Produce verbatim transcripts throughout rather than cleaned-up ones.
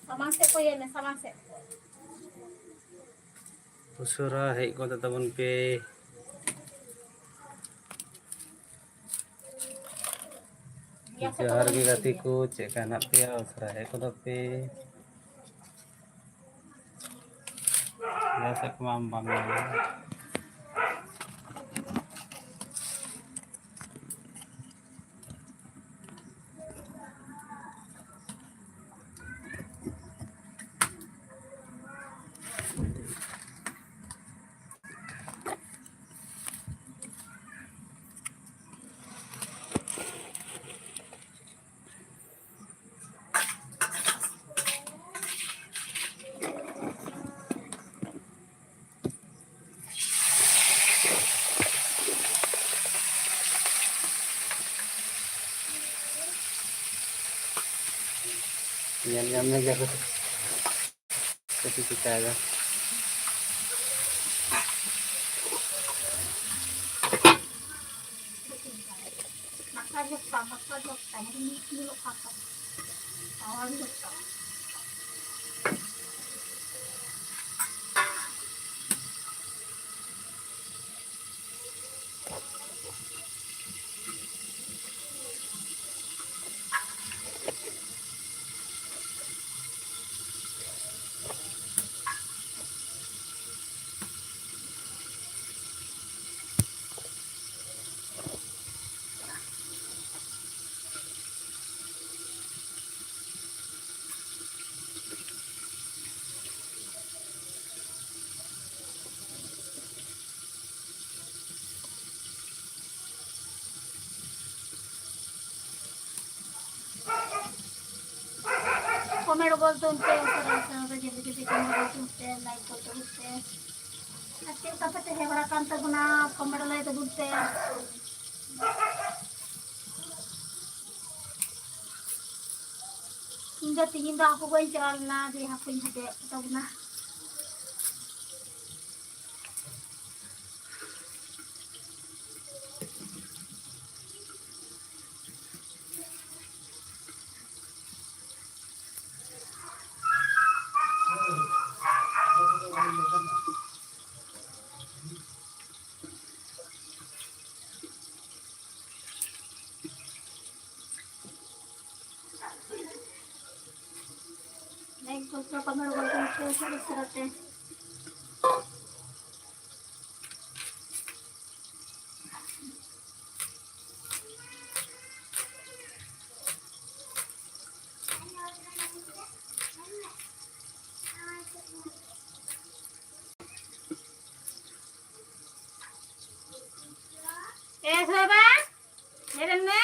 ᱥᱟᱢᱟᱝ ᱥᱮᱫ ᱠᱚ ᱤᱭᱟᱹᱭ ᱢᱮ, ᱥᱟᱢᱟᱝ ᱥᱮᱫ᱾ ᱩᱥᱟᱹᱨᱟ ᱦᱮᱡ ᱜᱚᱫᱚᱜ ᱛᱟᱵᱚᱱ ᱯᱮ᱾ ᱡᱚᱦᱟᱨ ᱜᱮ ᱜᱟᱛᱮ ᱠᱚ, ᱪᱮᱫ ᱞᱮᱠᱟ ᱦᱮᱱᱟᱜ ᱯᱮᱭᱟ? ᱩᱥᱟᱹᱨᱟ ᱦᱮᱡ ᱜᱚᱫᱚᱜ ᱯᱮ᱾ ᱡᱟᱦᱟᱸ ᱥᱮᱫ ᱠᱷᱚᱱ ᱟᱢ ᱵᱟᱢ ᱧᱮᱞ ᱧᱟᱢᱟ᱾ ᱧᱮᱞ ᱧᱟᱢ ᱢᱮ ᱡᱟᱭᱦᱳᱠ᱾ ᱪᱮᱫ ᱠᱚ ᱪᱤᱠᱟᱹᱭᱮᱫᱟ? Comment ᱜᱚᱫ ᱛᱟᱵᱚᱱ ᱯᱮ, ᱩᱥᱟᱹᱨᱟ ᱩᱥᱟᱹᱨᱟ ᱡᱚᱞᱫᱤ ᱡᱚᱞᱫᱤ comment ᱜᱚᱫ ᱛᱟᱵᱚᱱ ᱯᱮ, like ᱜᱚᱫ ᱛᱟᱵᱚᱱ ᱯᱮ᱾ ᱟᱨ ᱪᱮᱫ ᱞᱮᱠᱟ ᱯᱮ ᱛᱟᱦᱮᱸ ᱵᱟᱲᱟ ᱠᱟᱱ ᱛᱟᱵᱚᱱᱟ, comment ᱞᱟᱹᱭ ᱛᱟᱵᱚᱱ ᱯᱮ᱾ ᱤᱧ ᱫᱚ ᱛᱤᱦᱤᱧ ᱫᱚ ᱦᱟᱹᱠᱩ ᱜᱚᱡ ᱤᱧ ᱪᱟᱞᱟᱣ ᱞᱮᱱᱟ, ᱡᱮ ᱦᱟᱹᱠᱩᱧ ᱦᱮᱴᱮᱡ ᱟᱹᱜᱩ ᱠᱮᱫ ᱛᱟᱵᱚᱱᱟ᱾ ᱠᱚᱥᱴᱚ ᱠᱟᱹᱢᱤ ᱦᱚᱲ ᱵᱚᱱ ᱠᱟᱹᱢᱤ ᱠᱟᱱᱟ ᱥᱟᱹᱨᱤ ᱥᱟᱹᱨᱤ ᱛᱮ᱾ ᱮ ᱥᱚᱵᱟ, ᱧᱮᱞ ᱢᱮ᱾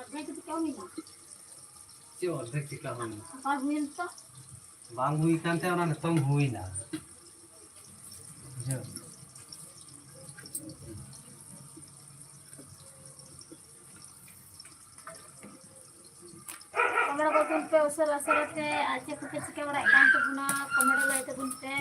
ᱚᱫᱷᱮᱠ ᱫᱚ ᱪᱤᱠᱟ ᱦᱩᱭᱱᱟ? ᱪᱮᱫ ᱚᱫᱷᱮᱠ ᱪᱤᱠᱟ ᱦᱩᱭᱱᱟ? ᱚᱠᱟ ᱦᱩᱭᱮᱱ ᱛᱚ? ᱵᱟᱝ ᱦᱩᱭ ᱠᱟᱱ ᱛᱟᱦᱮᱸ, ᱚᱱᱟ ᱱᱤᱛᱚᱝ ᱦᱩᱭᱱᱟ᱾ ᱵᱩᱡᱷᱟᱹᱣ? ᱠᱚᱢᱮᱱᱴ ᱜᱚᱫ ᱛᱟᱵᱚᱱ ᱯᱮ ᱩᱥᱟᱹᱨᱟ ᱩᱥᱟᱹᱨᱟ ᱛᱮ, ᱟᱨ ᱪᱮᱫ ᱠᱚᱯᱮ ᱪᱤᱠᱟᱹ ᱵᱟᱲᱟᱭᱮᱫ ᱠᱟᱱ ᱛᱟᱵᱚᱱᱟ, ᱠᱚᱢᱮᱱᱴ ᱨᱮ ᱞᱟᱹᱭ ᱛᱟᱵᱚᱱ ᱯᱮ᱾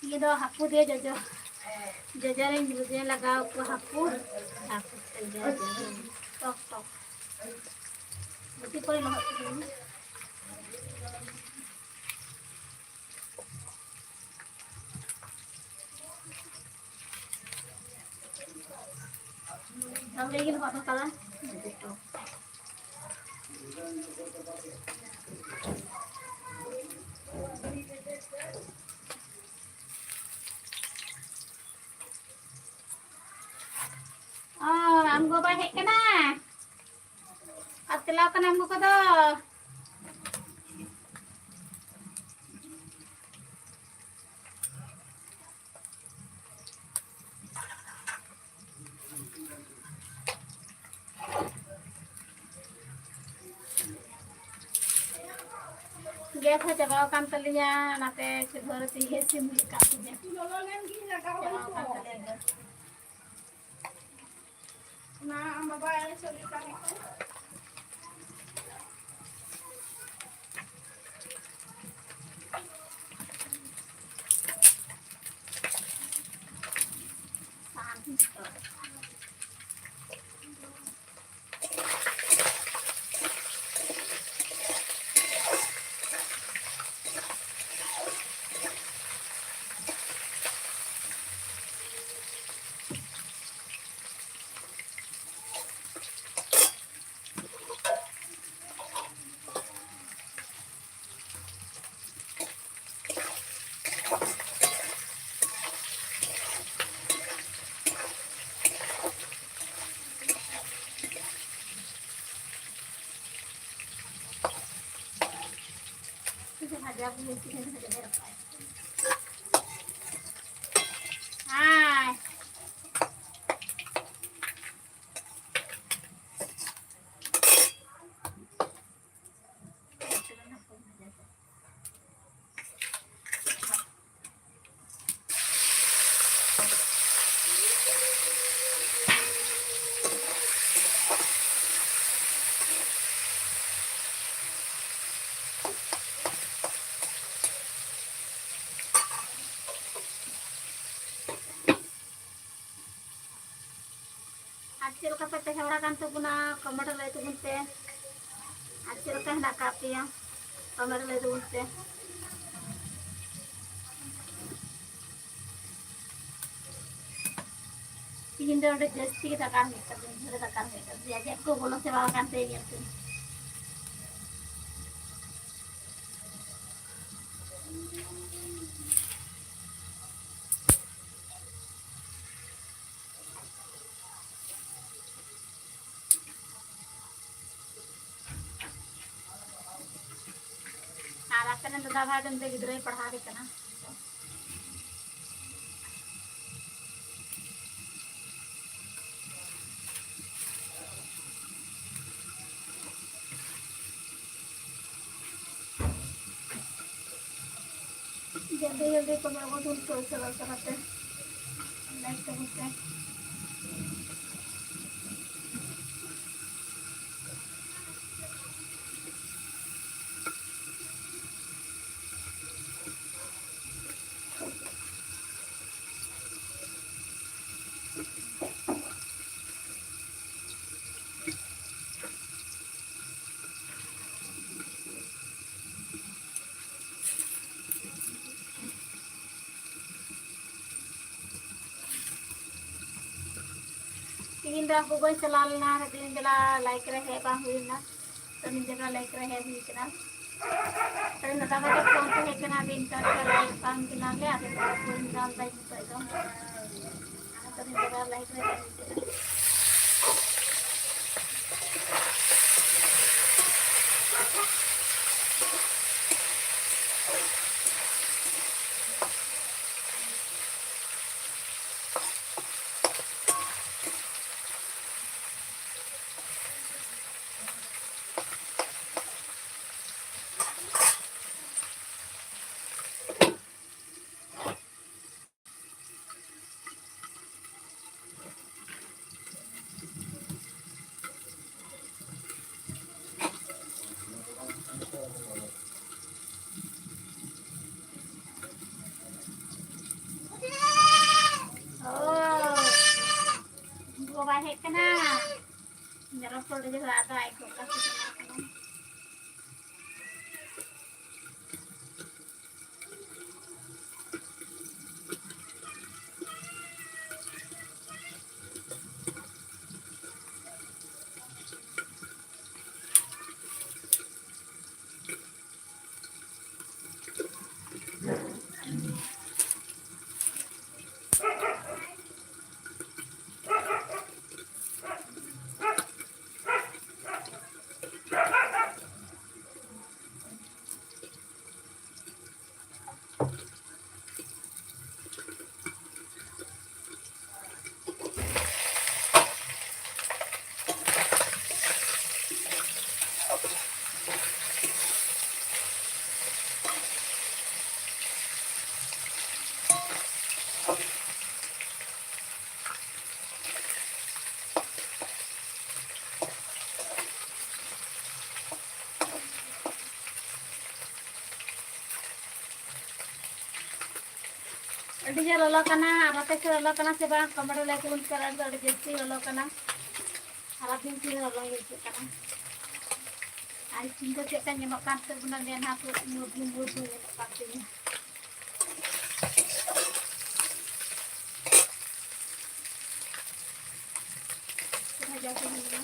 ᱤᱧ ᱫᱚ ᱦᱟᱹᱠᱩ ᱫᱤᱭᱮ ᱡᱚᱡᱚ, ᱡᱚᱡᱚ ᱨᱤᱧ ᱵᱷᱩᱡᱟᱹ ᱞᱟᱜᱟᱣ ᱠᱚᱣᱟ ᱦᱟᱹᱠᱩ᱾ ᱦᱟᱹᱠᱩ ᱡᱚᱡᱚ, ᱴᱚᱠ ᱴᱚᱠ᱾ ᱵᱩᱴᱤ ᱠᱚᱭ ᱞᱚᱦᱚᱫ ᱠᱮᱫᱟᱹᱧ᱾ ᱵᱟᱝ ᱞᱟᱹᱭ ᱜᱮ ᱞᱚᱦᱚᱫ ᱟᱠᱟᱫᱟ᱾ ᱵᱟᱵᱟ ᱦᱮᱡ ᱠᱟᱱᱟ᱾ ᱟᱨ ᱪᱟᱞᱟᱣ ᱠᱟᱱᱟ ᱟᱢ ᱜᱚᱜᱚ ᱫᱚ᱾ ᱜᱮᱥ ᱦᱚᱸ ᱪᱟᱵᱟᱣ ᱟᱠᱟᱱ ᱛᱟᱹᱞᱤᱧᱟ, ᱚᱱᱟᱛᱮ ᱪᱩᱞᱦᱟᱹ ᱨᱮ ᱛᱮᱜᱮ ᱤᱥᱤᱱ ᱦᱩᱭᱩᱜ ᱠᱟᱱ ᱛᱤᱧᱟ᱾ ᱪᱟᱵᱟᱣ ᱟᱠᱟᱱ ᱛᱟᱹᱞᱤᱧᱟ ᱜᱮᱥ᱾ ᱚᱱᱟ ᱟᱢ ᱵᱟᱵᱟ ᱟᱲᱮ ᱥᱮᱫ ᱨᱮ ᱛᱟᱦᱮᱸ ᱠᱟᱱᱟ᱾ ᱦᱟᱭ᱾ ᱟᱨ ᱪᱮᱫ ᱞᱮᱠᱟ ᱯᱮ ᱛᱟᱦᱮᱸ ᱵᱟᱲᱟ ᱠᱟᱱ ᱛᱟᱵᱚᱱᱟ, comment ᱨᱮ ᱞᱟᱹᱭ ᱛᱟᱵᱚᱱ ᱯᱮ᱾ ᱟᱨ ᱪᱮᱫ ᱞᱮᱠᱟ ᱦᱮᱱᱟᱜ ᱟᱠᱟᱫ ᱯᱮᱭᱟ, comment ᱨᱮ ᱞᱟᱹᱭ ᱛᱟᱵᱚᱱ ᱯᱮ᱾ ᱛᱤᱦᱤᱧ ᱫᱚ ᱟᱹᱰᱤ ᱡᱟᱹᱥᱛᱤ ᱜᱮ ᱫᱟᱠᱟ ᱦᱩᱭᱩᱜ ᱛᱟᱵᱚᱱᱟ, ᱰᱷᱮᱨ ᱫᱟᱠᱟ ᱦᱩᱭᱩᱜ ᱛᱟᱵᱚᱱᱟ, ᱡᱟᱦᱟᱸ ᱠᱚ ᱵᱚᱞᱚ ᱪᱟᱵᱟ ᱟᱠᱟᱱ ᱛᱮ ᱧᱮᱞ ᱯᱮ᱾ ᱫᱟᱫᱟ ᱵᱷᱟᱭ ᱫᱚ ᱱᱤᱛᱚᱜ ᱜᱤᱫᱽᱨᱟᱹᱭ ᱯᱟᱲᱦᱟᱣ ᱮ ᱠᱟᱱᱟ᱾ ᱡᱚᱞᱫᱤ ᱡᱚᱞᱫᱤ ᱠᱚ ᱟᱬᱜᱚ ᱫᱩᱞ ᱠᱚ ᱩᱥᱟᱹᱨᱟ ᱩᱥᱟᱹᱨᱟ ᱛᱮ᱾ ᱞᱟᱭᱤᱴ ᱛᱟᱵᱚᱱ ᱯᱮ᱾ ᱛᱤᱦᱤᱧ ᱫᱚ ᱜᱚᱜᱚᱭ ᱪᱟᱞᱟᱣ ᱞᱮᱱᱟ, ᱫᱤᱱ ᱵᱮᱞᱟ ᱞᱟᱭᱤᱠ ᱨᱮ ᱦᱮᱡ ᱵᱟᱝ ᱦᱩᱭ ᱞᱮᱱᱟ, ᱛᱚ ᱱᱤᱡᱮ ᱫᱚ ᱞᱟᱭᱤᱠ ᱨᱮ ᱦᱮᱡ ᱦᱩᱭ ᱠᱟᱱᱟ᱾ ᱛᱚ ᱫᱟᱫᱟ ᱛᱟᱠᱚ ᱯᱷᱳᱱ ᱛᱟᱦᱮᱸ ᱠᱟᱱᱟ, ᱫᱤᱱ ᱠᱟᱨ ᱞᱟᱭᱤᱠ ᱵᱟᱝ ᱠᱟᱱᱟ ᱞᱮ, ᱟᱫᱚ ᱯᱷᱳᱱ ᱫᱟᱢ ᱫᱟᱭ ᱱᱤᱛᱚᱜ ᱫᱚ᱾ ᱟᱫᱚ ᱱᱤᱡᱮ ᱫᱚ ᱞᱟᱭᱤᱠ ᱨᱮ ᱦᱮᱡ ᱦᱩᱭ ᱠᱟᱱᱟ᱾ ᱚ, ᱜᱚᱜᱚ ᱵᱟᱭ ᱦᱮᱡ ᱠᱟᱱᱟ᱾ ᱢᱮᱨᱚᱢ ᱠᱚ ᱟᱹᱰᱤ ᱡᱳᱨ ᱨᱟᱜ ᱫᱟ, ᱟᱡ ᱜᱚᱜᱚ ᱛᱟᱠᱚ ᱪᱟᱞᱟᱣ ᱠᱟᱱᱟ᱾ ᱟᱹᱰᱤ ᱡᱳᱨ ᱞᱚᱞᱚ ᱠᱟᱱᱟ᱾ ᱟᱨ ᱟᱯᱮ ᱥᱮᱫ ᱞᱚᱞᱚ ᱠᱟᱱᱟ ᱥᱮ ᱵᱟᱝ? ᱠᱚᱢᱮᱱᱴ ᱨᱮ ᱞᱟᱹᱭ ᱛᱟᱵᱚᱱ ᱯᱮ᱾ ᱟᱞᱮ ᱫᱚ ᱟᱹᱰᱤ ᱡᱟᱹᱥᱛᱤ ᱞᱚᱞᱚ ᱠᱟᱱᱟ, ᱥᱟᱨᱟᱫᱤᱱ ᱛᱮ ᱞᱚᱞᱚ ᱜᱮ ᱟᱹᱭᱠᱟᱹᱜ ᱠᱟᱱᱟ᱾ ᱟᱨ ᱤᱥᱤᱱ ᱫᱚ ᱪᱮᱫ ᱞᱮᱠᱟ ᱧᱮᱞᱚᱜ ᱠᱟᱱ ᱛᱟᱵᱚᱱᱟ, ᱢᱮᱫᱦᱟ ᱠᱚ ᱢᱩᱨᱵᱷᱩ ᱢᱩᱨᱵᱷᱩ ᱧᱮᱞᱚᱜ ᱠᱟᱱ ᱛᱤᱧᱟᱹ᱾ ᱵᱷᱟᱡᱟ ᱠᱚ ᱦᱩᱭᱩᱜᱼᱟ᱾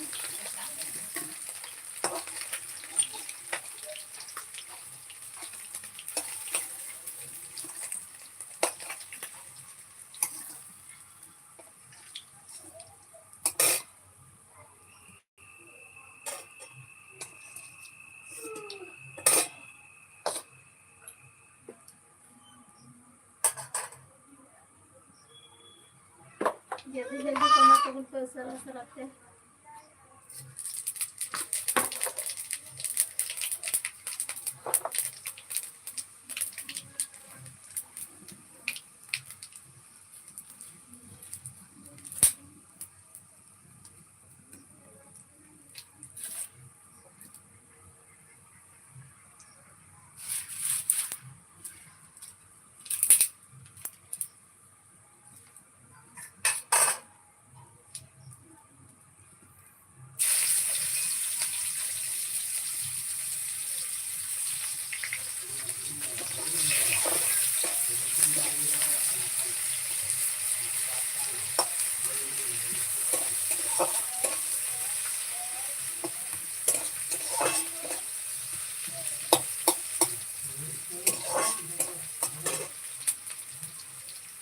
ᱡᱚᱞᱫᱤ ᱡᱚᱞᱫᱤ ᱠᱟᱹᱢᱤ ᱛᱟᱵᱚᱱ ᱯᱮ ᱩᱥᱟᱹᱨᱟ ᱩᱥᱟᱹᱨᱟ ᱛᱮ᱾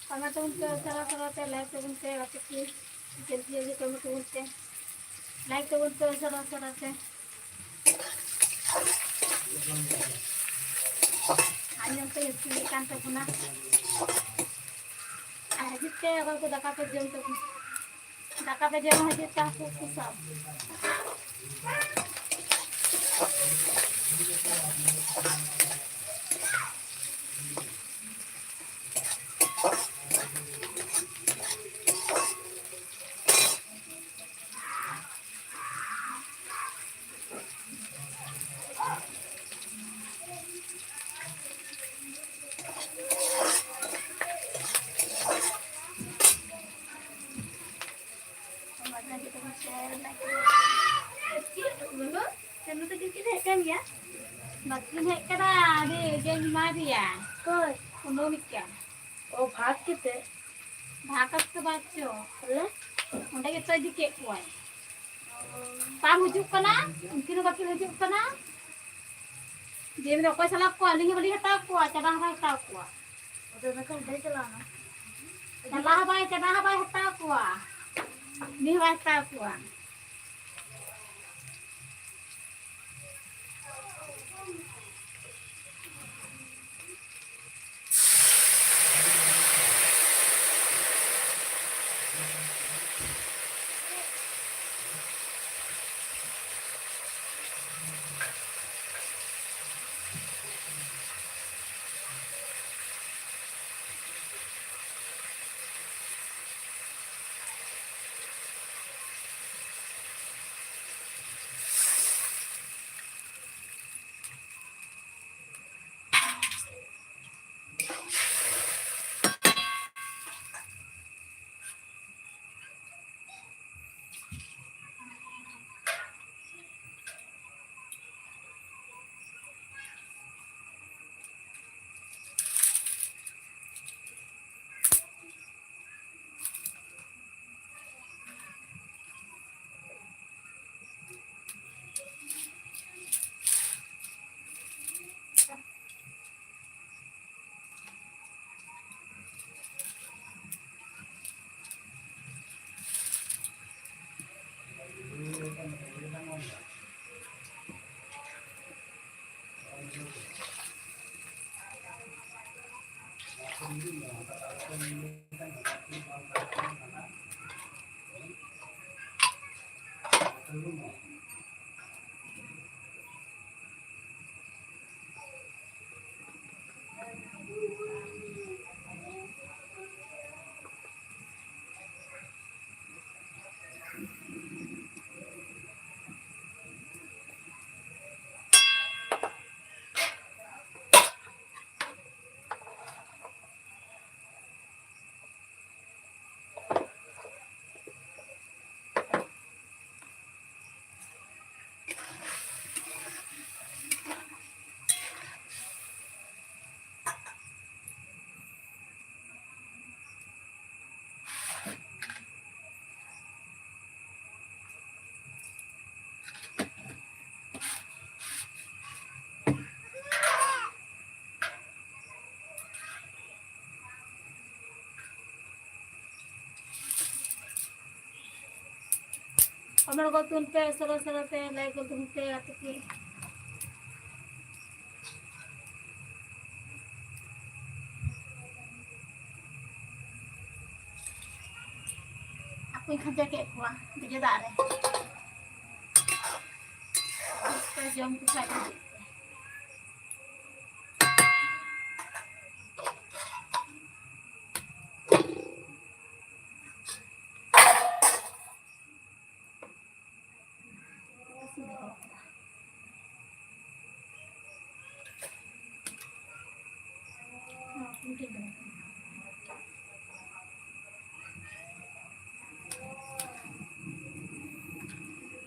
ᱠᱟᱹᱢᱤ ᱛᱟᱵᱚᱱ ᱯᱮ ᱩᱥᱟᱹᱨᱟ ᱩᱥᱟᱹᱨᱟ ᱛᱮ, ᱞᱟᱭᱤᱠ ᱛᱟᱵᱚᱱ ᱯᱮ ᱜᱟᱛᱮ ᱠᱚ, ᱡᱚᱞᱫᱤ ᱡᱚᱞᱫᱤ ᱠᱟᱹᱢᱤ ᱛᱟᱵᱚᱱ ᱯᱮ, ᱞᱟᱭᱤᱠ ᱛᱟᱵᱚᱱ ᱯᱮ ᱩᱥᱟᱹᱨᱟ ᱩᱥᱟᱹᱨᱟ ᱛᱮ᱾ ᱟᱨ ᱧᱮᱞ ᱯᱮ ᱤᱥᱤᱱ ᱠᱟᱱ ᱛᱟᱵᱚᱱᱟ᱾ ᱟᱨ ᱦᱤᱡᱩᱜ ᱯᱮ ᱚᱠᱚᱭ ᱠᱚ ᱫᱟᱠᱟ ᱯᱮ ᱡᱚᱢ ᱛᱟᱵᱚᱱ, ᱫᱟᱠᱟ ᱯᱮ ᱡᱚᱢ ᱦᱤᱡᱩᱜ ᱯᱮ ᱦᱟᱹᱠᱩ ᱩᱛᱩ ᱥᱟᱶ᱾ ᱵᱟᱹᱠᱤᱱ ᱦᱮᱡ ᱠᱟᱱᱟ, ᱟᱹᱰᱤ ᱜᱮᱧ ᱮᱢᱟ ᱫᱮᱭᱟ᱾ ᱚᱠᱚᱭ? ᱠᱩᱱᱟᱹᱢᱤ ᱠᱟ᱾ ᱚ, ᱵᱷᱟᱜᱽ ᱠᱮᱫᱮ? ᱵᱷᱟᱜᱽ ᱠᱟᱛᱮ ᱵᱟᱫ ᱪᱚ᱾ ᱛᱟᱦᱞᱮ? ᱚᱸᱰᱮ ᱜᱮᱛᱚ ᱤᱫᱤ ᱠᱮᱫ ᱠᱚᱣᱟᱭ᱾ ᱚ᱾ ᱵᱟᱝ ᱦᱤᱡᱩᱜ ᱠᱟᱱᱟ, ᱩᱱᱠᱤᱱ ᱦᱚᱸ ᱵᱟᱹᱠᱤᱱ ᱦᱤᱡᱩᱜ ᱠᱟᱱᱟ᱾ ᱡᱮ ᱢᱮᱱᱟ ᱚᱠᱚᱭ ᱥᱟᱞᱟᱜ ᱠᱚᱣᱟ, ᱟᱹᱞᱤᱧ ᱦᱚᱸ ᱵᱟᱹᱞᱤᱧ ᱦᱟᱛᱟᱣ ᱠᱚᱣᱟ, ᱪᱟᱸᱫᱟ ᱦᱚᱸ ᱵᱟᱭ ᱦᱟᱛᱟᱣ ᱠᱚᱣᱟ᱾ ᱟᱫᱚ ᱚᱱᱟ ᱠᱷᱟᱱ ᱰᱷᱮᱨ ᱪᱟᱞᱟᱣᱱᱟ᱾ ᱪᱟᱸᱫᱟ ᱦᱚᱸ ᱵᱟᱭ, ᱪᱟᱸᱫᱟ ᱦᱚᱸ ᱵᱟᱭ ᱦᱟᱛᱟᱣ ᱠᱚᱣᱟ, ᱩᱱᱤ ᱦᱚᱸ ᱵᱟᱭ ᱦᱟᱛᱟᱣ ᱠᱚᱣᱟ᱾ ᱠᱚᱢᱮᱱᱴ ᱜᱚᱫ ᱛᱟᱵᱚᱱ ᱯᱮ ᱥᱚᱨᱚ ᱥᱚᱨᱚ ᱛᱮ, ᱞᱟᱭᱤᱠ ᱜᱚᱫ ᱛᱟᱵᱚᱱ ᱯᱮ ᱜᱟᱛᱮ ᱠᱚ᱾ ᱦᱟᱹᱠᱩᱧ ᱠᱷᱟᱸᱡᱚ ᱠᱮᱫ ᱠᱚᱣᱟ ᱡᱚᱡᱚ ᱫᱟᱜ ᱨᱮ᱾ ᱡᱚᱢ ᱠᱚ ᱠᱷᱟᱡ ᱫᱚ᱾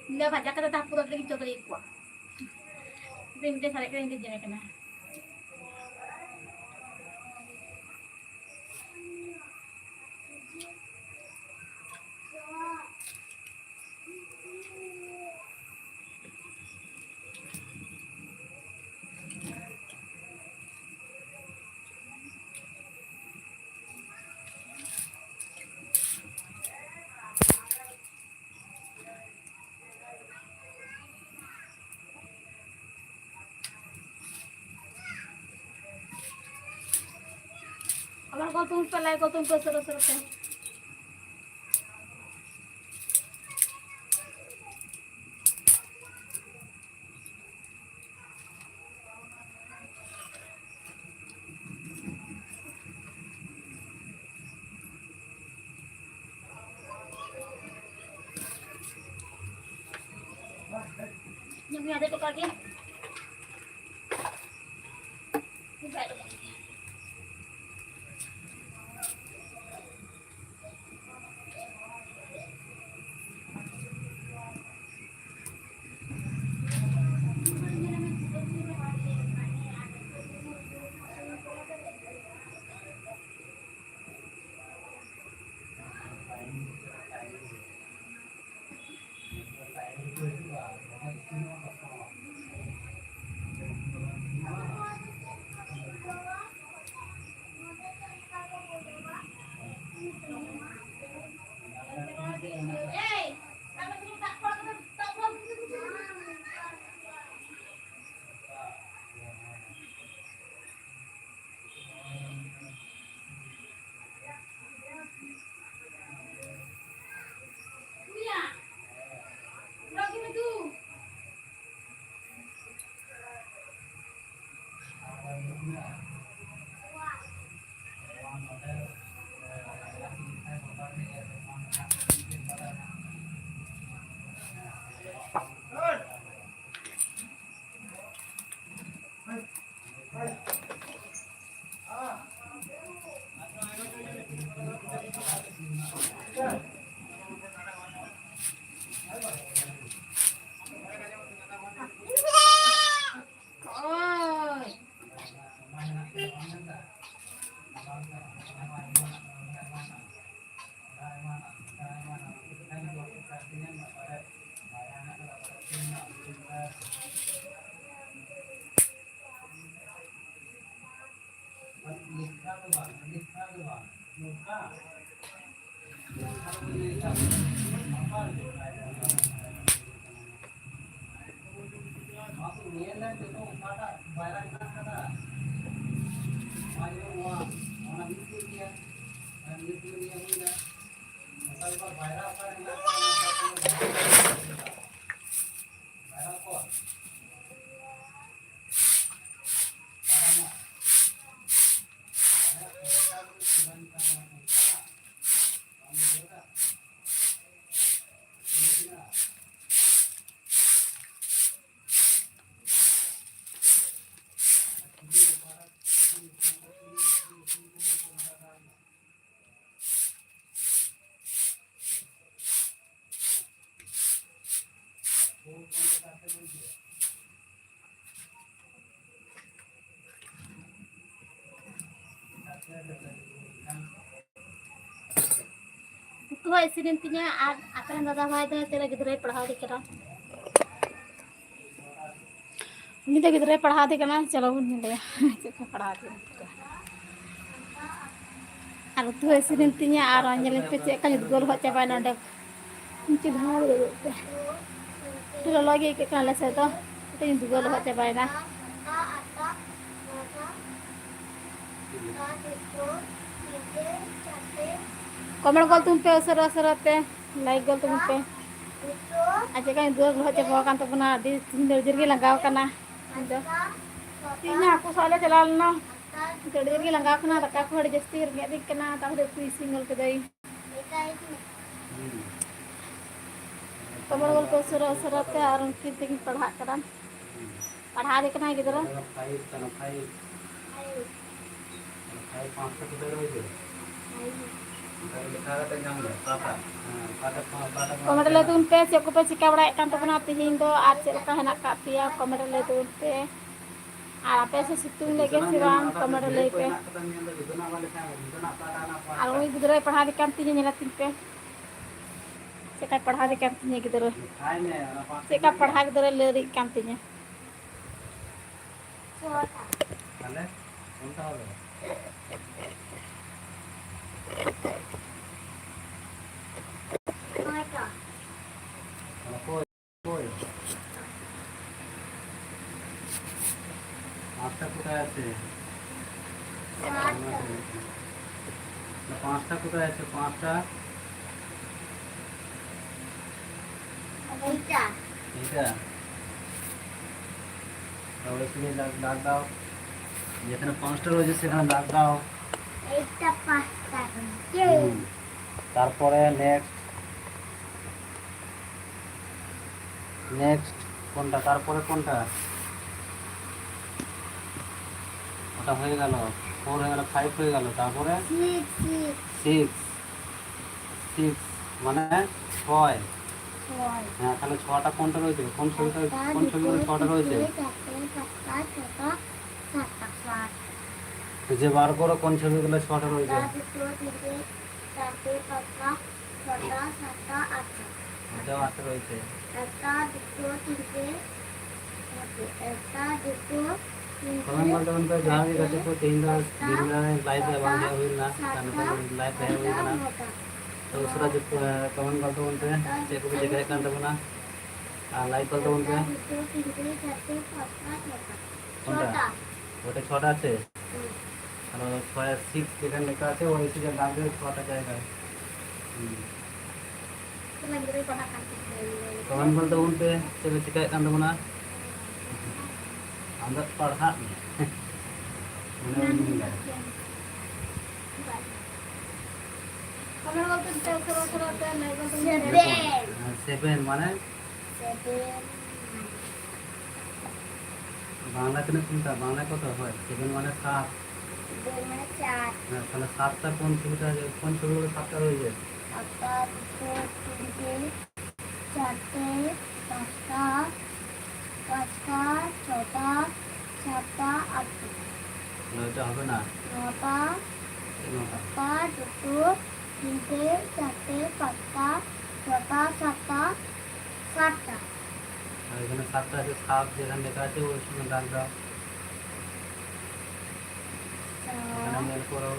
ᱤᱧ ᱫᱚ ᱵᱷᱟᱡᱟ ᱠᱟᱛᱮ ᱫᱚ ᱦᱟᱹᱠᱩ ᱫᱚ ᱵᱟᱹᱧ ᱪᱚᱸᱫᱟ ᱠᱚᱣᱟ᱾ ᱢᱤᱫᱴᱮᱱ ᱥᱟᱨᱮᱡ ᱠᱟᱛᱮ ᱤᱧ ᱡᱚᱢᱮ ᱠᱟᱱᱟ᱾ ᱟᱵᱟᱨ ᱠᱚ ᱛᱩᱢ ᱯᱮ, ᱞᱟᱭ ᱠᱚ ᱛᱩᱢ ᱯᱮ, ᱥᱚᱨᱚ ᱥᱚᱨᱚ ᱛᱮ᱾ ᱧᱩ ᱟᱫᱮᱨ ᱦᱚᱴᱚ ᱠᱟᱜ ᱜᱮ᱾ ᱩᱛᱩ ᱦᱚᱸ ᱤᱥᱤᱱᱮᱱ ᱛᱤᱧᱟ ᱟᱨ ᱟᱯᱮ ᱨᱮᱱ ᱫᱟᱫᱟ ᱵᱷᱟᱭ ᱫᱚ ᱪᱮᱫ ᱞᱮᱠᱟ ᱜᱤᱫᱽᱨᱟᱹᱭ ᱯᱟᱲᱦᱟᱣ ᱮᱫᱮ ᱠᱟᱱᱟ? ᱩᱱᱤ ᱫᱚ ᱜᱤᱫᱽᱨᱟᱹᱭ ᱯᱟᱲᱦᱟᱣ ᱮᱫᱮ ᱠᱟᱱᱟ, ᱪᱚᱞᱚ ᱵᱚᱱ ᱧᱮᱞᱮᱭᱟ ᱪᱮᱫ ᱠᱚ ᱯᱟᱲᱦᱟᱣ ᱮᱫᱮ ᱠᱟᱱᱟ᱾ ᱟᱨ ᱩᱛᱩ ᱦᱚᱸ ᱤᱥᱤᱱᱮᱱ ᱛᱤᱧᱟ ᱟᱨ ᱧᱮᱞᱮᱫ ᱯᱮ ᱪᱮᱫ ᱞᱮᱠᱟ ᱧᱩᱛ ᱜᱚᱞ ᱦᱚ ᱪᱟᱵᱟᱭᱮᱱᱟ ᱚᱸᱰᱮ᱾ ᱪᱮᱫ ᱦᱚᱸ ᱵᱟᱝ ᱦᱩᱭᱩᱜ ᱛᱮ᱾ ᱟᱹᱰᱤ ᱞᱚᱞᱚ ᱜᱮ ᱟᱹᱭᱠᱟᱹᱜ ᱠᱟᱱᱟ ᱟᱞᱮ ᱥᱮᱫ ᱫᱚ᱾ ᱠᱟᱹᱴᱤᱡ ᱤᱧ ᱫᱩᱞᱟᱹᱣ ᱞᱚᱦᱚᱫ ᱪᱟᱵᱟᱭᱮᱱᱟ᱾ ᱠᱚᱢᱮᱱᱴ ᱜᱚᱞ ᱛᱟᱵᱚᱱ ᱯᱮ ᱩᱥᱟᱹᱨᱟ ᱩᱥᱟᱹᱨᱟ ᱛᱮ, ᱞᱟᱭᱤᱠ ᱜᱚᱞ ᱛᱟᱵᱚᱱ ᱯᱮ᱾ ᱟᱨ ᱪᱮᱫ ᱞᱮᱠᱟᱧ ᱫᱩᱞᱟᱹᱣ ᱞᱚᱦᱚᱫ ᱪᱟᱵᱟ ᱟᱠᱟᱱ ᱛᱟᱵᱚᱱᱟ, ᱟᱹᱰᱤ ᱛᱤᱦᱤᱧ ᱫᱚ ᱟᱹᱰᱤ ᱡᱳᱨ ᱜᱮ ᱞᱟᱸᱜᱟᱣ ᱠᱟᱱᱟ ᱤᱧ ᱫᱚ᱾ ᱛᱤᱦᱤᱧ ᱦᱟᱹᱠᱩ ᱥᱟᱵ ᱞᱮ ᱪᱟᱞᱟᱣ ᱞᱮᱱᱟ᱾ ᱟᱹᱰᱤ ᱡᱳᱨ ᱜᱮ ᱞᱟᱸᱜᱟᱣ ᱠᱟᱱᱟ, ᱫᱟᱠᱟ ᱠᱚ ᱟᱹᱰᱤ ᱡᱟᱹᱥᱛᱤ ᱨᱮᱸᱜᱮᱡ ᱫᱤᱧ ᱠᱟᱱᱟ, ᱛᱟᱦᱚᱞᱮ ᱩᱛᱩ ᱤᱥᱤᱱ ᱜᱚᱞ ᱠᱮᱫᱟᱹᱧ᱾ ᱛᱚᱵᱮ ᱜᱚᱞᱯᱚ ᱩᱥᱟᱹᱨᱟ ᱩᱥᱟᱹᱨᱟ ᱛᱮ ᱟᱨ ᱩᱱᱠᱤᱱ ᱛᱮᱠᱤᱱ ᱯᱟᱲᱦᱟᱜ ᱠᱟᱱᱟ᱾ ᱯᱟᱲᱦᱟᱣ ᱫᱮ ᱠᱟᱱᱟᱭ ᱜᱤᱫᱽᱨᱟᱹ᱾ ᱯᱷᱟᱭᱤᱵ ᱠᱟᱱᱟ, ᱯᱷᱟᱭᱤᱵ᱾ ᱯᱷᱟᱭᱤᱵ ᱯᱟᱸᱪ ᱠᱟᱛᱮ ᱫᱟᱹᱲ ᱦᱩᱭ ᱠᱟᱱᱟ᱾ ᱠᱚᱢᱮᱱᱴ ᱨᱮ ᱞᱟᱹᱭ ᱛᱟᱵᱚᱱ ᱯᱮ, ᱪᱮᱫ ᱠᱚᱯᱮ ᱪᱤᱠᱟᱹ ᱵᱟᱲᱟᱭᱮᱫ ᱠᱟᱱ ᱛᱟᱵᱚᱱᱟ ᱛᱤᱦᱤᱧ ᱫᱚ, ᱟᱨ ᱪᱮᱫ ᱞᱮᱠᱟ ᱦᱮᱱᱟᱜ ᱟᱠᱟᱫ ᱯᱮᱭᱟ, ᱠᱚᱢᱮᱱᱴ ᱨᱮ ᱞᱟᱹᱭ ᱛᱟᱵᱚᱱ ᱯᱮ᱾ ᱟᱨ ᱟᱯᱮ ᱥᱮᱫ ᱥᱤᱛᱩᱝ ᱞᱮᱫ ᱜᱮ ᱥᱮ ᱵᱟᱝ, ᱠᱚᱢᱮᱱᱴ ᱨᱮ ᱞᱟᱹᱭ ᱯᱮ᱾ ᱟᱨ ᱩᱱᱤ ᱜᱤᱫᱽᱨᱟᱹᱭ ᱯᱟᱲᱦᱟᱣ ᱮᱫ ᱠᱟᱱ ᱛᱤᱧᱟᱹ, ᱧᱮᱞ ᱟᱹᱛᱤᱧ ᱯᱮ᱾ ᱪᱮᱫ ᱞᱮᱠᱟᱭ ᱯᱟᱲᱦᱟᱣ ᱮᱫ ᱠᱟᱱ ᱛᱤᱧᱟᱹ ᱜᱤᱫᱽᱨᱟᱹ᱾ ᱪᱮᱫ ᱞᱮᱠᱟ ᱯᱟᱲᱦᱟᱣ ᱜᱤᱫᱽᱨᱟᱹᱭ ᱞᱟᱹᱭ ᱮᱫ ᱠᱟᱱ ᱛᱤᱧᱟᱹ᱾ ᱛᱟᱦᱞᱮ ᱚᱱᱠᱟ ᱦᱚᱸ ᱫᱚ᱾ ᱚᱠᱚᱭ? পাঁচটা কোথায় আছে? পাঁচটা কোথায় আছে? পাঁচটা। এইটা। এইটা। তাহলে তুমি দাগ, দাগ দাও। যেখানে পাঁচটা রয়েছে সেখানে দাগ দাও। এইটা পাঁচটা রয়েছে। হুম। তারপরে নেক্সট। নেক্সট কোনটা? তারপরে কোনটা? ওটা হয়ে গেল, ফোর হয়ে গেল, ফাইভ হয়ে গেল, তারপরে সিক্স। সিক্স। সিক্স মানে ছয়। ছয়। হ্যাঁ, তাহলে ছটা কোনটা রয়েছে? কোন ছবিটা, একটা, কোন ছবিগুলো দুটো, ছটা রয়েছে? তিনটে, চারটে, পাঁচটা, ছটা, সাতটা, সাত। তো যে বার করো কোন ছবিগুলো ছটা রয়েছে? একটা, দুটো, তিনটে, চারটে, পাঁচটা, ছটা, সাতটা, আটটা। এটাও আটটা রয়েছে। একটা, দুটো, তিনটে, একটা, দুটো, তিনটে, ᱠᱚᱢᱮᱱᱴ ᱜᱚᱞ ᱛᱟᱵᱚᱱ ᱯᱮ, ᱡᱟᱦᱟᱸ ᱜᱮ ᱜᱟᱛᱮ ᱠᱚ ᱛᱮᱦᱮᱧ ᱫᱚ ᱫᱤᱱ ᱵᱮᱲᱟ ᱞᱟᱭᱤᱵᱷ ᱨᱮ ᱵᱟᱝ ᱦᱮᱡ ᱦᱩᱭ ᱞᱮᱱᱟ, ᱠᱟᱨᱚᱱ ᱛᱮ ᱞᱟᱭᱤᱵᱷ ᱨᱮ ᱦᱮᱡ ᱦᱩᱭ ᱠᱟᱱᱟ᱾ ᱛᱚ ᱩᱥᱟᱹᱨᱟ ᱡᱩ-, ᱠᱚᱢᱮᱱᱴ ᱜᱚᱞ ᱛᱟᱵᱚᱱ ᱯᱮ, ᱪᱮᱫ ᱠᱚᱯᱮ ᱪᱤᱠᱟᱹᱭᱮᱫ ᱠᱟᱱ ᱛᱟᱵᱚᱱᱟ᱾ আর লাইক কল তখন কে? একটা, দুটো, তিনটে, চারটে, পাঁচটা, ছটা। কোনটা? ছটা। ওটা ছটা আছে? হুম। আর ছয় আর সিক্স যেখানে লেখা আছে, ওই সিক্সের দাগ দিয়ে ছটা জায়গায়। হুম। তোমার গিয়ে কথা কাটতে হবে। কমেন্ট বলতে বলতে চলে শিখায় কান্দ না। আমরা পাড়হাট নেই। মানে ওই না, দিন না, যায়। না। কমেন্ট বলতে দিতে উত্তর উত্তর উত্তর নেই, বলতে সেভেন। হ্যাঁ, সেভেন মানে? সেভেন মানে? বাংলা কেন কোনটা? বাংলায় কত হয়? সেভেন মানে সাত। ᱫᱩ ᱢᱟᱱᱮ ᱪᱟᱨ᱾ ᱦᱮᱸ, ᱛᱟᱦᱞᱮ ᱥᱟᱛᱴᱟ কোন ছবিটা, কোন ছবিগুলো সাতটা রয়েছে? একটা, দুটো, তিনটে, চারটে, পাঁচটা, পাঁচটা, ছটা, সাতটা, আটটা। না, এটা হবে না। নটা, এই নটা। একটা, দুটো, তিনটে, চারটে, পাঁচটা, ছটা, সাতটা, সাতটা। আর এখানে সাতটা আছে, সাত যেখানে লেখা আছে ওর সঙ্গে দাগ দাও। এখানে সাত। মেল করো।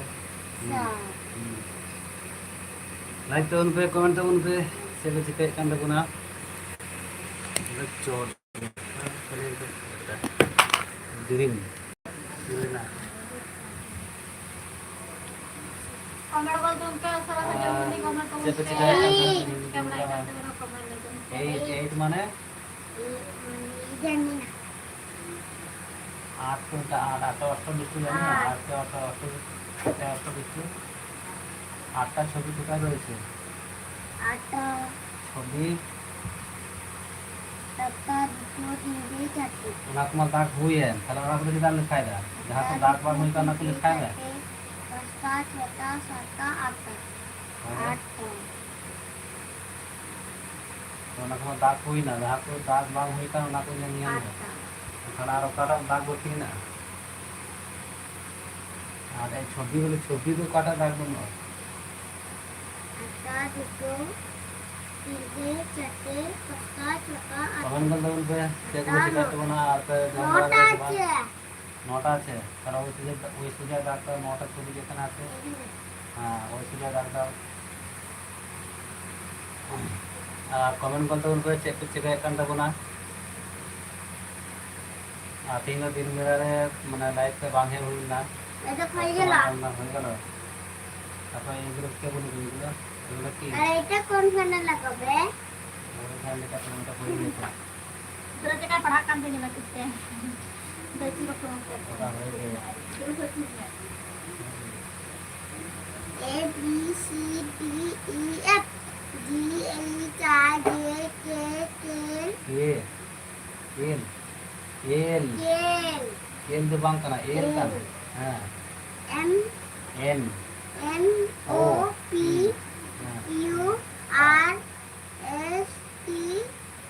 হুম, সাত। হুম। লাইক ᱛᱟᱵᱚᱱ ᱯᱮ, ᱠᱚᱢᱮᱱᱴ ᱛᱟᱵᱚᱱ ᱯᱮ, ᱪᱮᱫ ᱯᱮ ᱪᱤᱠᱟᱹᱭᱮᱫ ᱠᱟᱱ ᱛᱟᱵᱚᱱᱟ᱾ ᱪᱚᱴ᱾ ᱫᱤᱨᱤᱧ᱾ ᱠᱚᱢᱮᱱᱴ ᱵᱚᱞᱛᱮ ᱚᱱᱠᱟ ᱥᱟᱨᱟ ᱥᱟᱡᱟᱣ ᱟᱨ ᱠᱟᱹᱢᱤ, ᱠᱚᱢᱮᱱᱴ ᱠᱚ ᱪᱮᱫ ᱯᱮ ᱢᱚᱡᱽ ᱛᱮ ᱪᱤᱠᱟᱹᱭᱮᱫ ᱠᱟᱱ ᱪᱤᱠᱟᱹ ᱵᱟᱲᱟᱭᱮᱫ ᱠᱟᱱ ᱛᱟᱵᱚᱱᱟ, ᱠᱚᱢᱮᱱᱴ ᱞᱟᱹᱭ ᱛᱟᱵᱚᱱ ᱯᱮ᱾ ᱮᱭᱤᱴ, ᱮᱭᱤᱴ ᱢᱟᱱᱮ? ᱟᱴ ᱠᱚ ᱢᱮᱛᱟᱜᱼᱟ, ᱟᱴ, ᱟᱴ, ᱚᱥᱴᱚ ᱵᱤᱥᱴᱩ ᱡᱟᱱᱤ ᱱᱟ? ᱟᱴ᱾ ᱟᱴ, ᱟᱴ, ᱚᱥᱴᱚ, ᱟᱴ, ᱚᱥᱴᱚ ᱵᱤᱥᱴᱩ᱾ ᱟᱴᱴᱟ ছবি কোথায় রয়েছে? আটটা। ছবি। একটা, দুটো, তিনটে, চারটে। ᱚᱱᱟ ᱠᱚᱢᱟ ᱫᱟᱜᱽ ᱦᱩᱭᱮᱱ, ᱛᱟᱦᱞᱮ ᱚᱱᱟ ᱠᱚᱫᱚ ᱪᱮᱫᱟᱜ ᱮᱢ ᱞᱮᱠᱷᱟᱭᱮᱫᱟ? ᱡᱟᱦᱟᱸ ᱠᱚ ᱫᱟᱜᱽ ᱵᱟᱝ ᱦᱩᱭ ᱠᱟᱱᱟ, ᱚᱱᱟ ᱠᱚ ᱞᱮᱠᱷᱟᱭ ᱢᱮ᱾ ᱯᱟᱸᱪᱴᱟ, ᱪᱷᱚᱴᱟ, ᱥᱟᱛᱴᱟ, ᱟᱴᱴᱟ᱾ ᱦᱮᱸ᱾ ᱟᱴᱴᱟ᱾ ᱛᱚ, ᱚᱱᱟ ᱠᱚᱢᱟ ᱫᱟᱜᱽ ᱦᱩᱭᱱᱟ, ᱡᱟᱦᱟᱸ ᱠᱚ ᱫᱟᱜᱽ ᱵᱟᱝ ᱦᱩᱭ ᱠᱟᱱᱟ, ᱚᱱᱟ ᱠᱚ ᱧᱮᱞ, ᱧᱮᱞ ᱢᱮ᱾ ᱟᱴᱴᱟ᱾ ᱮᱱᱠᱷᱟᱱ ᱟᱨ ᱚᱠᱟᱴᱟᱜ ᱫᱟᱜᱽ ᱵᱟᱹᱠᱤ ᱢᱮᱱᱟᱜᱼᱟ? ᱟᱨ ᱮᱭ ᱪᱷᱚᱵᱤ ᱵᱚᱞᱮ, ᱪᱷᱚᱵᱤ ᱫᱚ ᱚᱠᱟᱴᱟᱜ ᱫᱟᱜᱽ ᱵᱟᱹᱱᱩᱜᱼᱟ? একটা, দুটো, তিনটে, চারটে, পাঁচটা, ছটা, আটটা। ᱠᱚᱢᱮᱱᱴ ᱜᱚᱫ ᱛᱟᱵᱚᱱ ᱯᱮ, ᱪᱮᱫ ᱠᱚᱯᱮ ᱪᱤᱠᱟᱹᱭᱮᱫ ᱛᱟᱵᱚᱱᱟ ᱟᱨ ᱯᱮ ᱡᱚᱢ ᱵᱟᱲᱟ ᱠᱮᱫᱟ ᱥᱮ ᱵᱟᱝ? ᱱᱚᱴᱟ ᱟᱪᱪᱷᱟ᱾ ᱱᱚᱴᱟ ᱟᱪᱪᱷᱟ, ᱛᱟᱦᱞᱮ ᱳᱭ ᱥᱩᱡᱟ, ᱳᱭ ᱥᱩᱡᱟ ᱫᱟᱜᱽ ᱫᱚ ᱱᱚᱴᱟ ᱪᱷᱚᱵᱤ ᱪᱮᱫ ᱠᱟᱱᱟ ᱟᱨᱠᱤ? ᱦᱮᱸ, ᱳᱭ ᱥᱩᱡᱟ ᱫᱟᱜᱽ ᱫᱚ᱾ ᱟᱨ ᱠᱚᱢᱮᱱᱴ ᱜᱚᱫ ᱛᱟᱵᱚᱱ ᱯᱮ, ᱪᱮᱫ ᱯᱮ ᱪᱤᱠᱟᱹᱭᱮᱫ ᱠᱟᱱ ᱛᱟᱵᱚᱱᱟ? ᱟᱨ ᱛᱮᱦᱮᱧ ᱫᱚ ᱫᱤᱱ ᱵᱮᱲᱟ ᱨᱮ, ᱢᱟᱱᱮ, ᱞᱟᱭᱤᱵᱷ ᱛᱮ ᱵᱟᱝ ᱦᱮᱡ ᱦᱩᱭ ᱞᱮᱱᱟ᱾ ᱮ, ᱫᱚ ᱠᱷᱟᱭ ᱜᱮᱞᱟ᱾ ᱦᱩᱭ ᱜᱮᱞᱟ᱾ ᱛᱟᱨᱯᱚᱨᱮ ᱮᱭ ᱜᱩᱞᱳ ᱪᱮᱫ ᱵᱚᱱ ᱤᱫᱤ ᱠᱮᱫᱟ? ᱮᱭ ᱜᱩᱞᱳ ᱠᱤ? ᱟᱨ ᱮᱴᱟ ᱠᱚᱱ ᱯᱷᱮᱱ ᱞᱟᱜᱟᱣ ᱯᱮ? ᱳᱭ ᱯᱷᱮᱱ ᱞᱮᱠᱟ ᱛᱮ ᱱᱚᱰᱮ ᱦᱩᱭ ᱜᱮ ᱛᱟᱦᱮᱸᱫ᱾ ᱫᱚ ᱪᱮᱠᱟᱭ ᱯᱟᱲᱦᱟᱜ ᱠᱟᱱ ᱛᱤᱧᱟ ᱞᱟᱹᱜᱤᱫ ᱛᱮ? ᱫᱚ ᱪᱮᱫ ᱞᱮᱠᱟ ᱢᱚᱛᱞᱚᱵ? ᱚᱱᱟ ᱦᱩᱭ ᱜᱮ᱾ ᱫᱩᱲᱩᱵ ᱦᱚᱪᱚ ᱢᱮ᱾ A B C D E F G H I J K K L. L. L. L. L ᱫᱚ ᱵᱟᱝ ᱠᱟᱱᱟ, ᱮᱞ ᱠᱟᱱᱟ᱾ ᱮᱞ᱾ ᱦᱮᱸ᱾ M N N O P Q R S T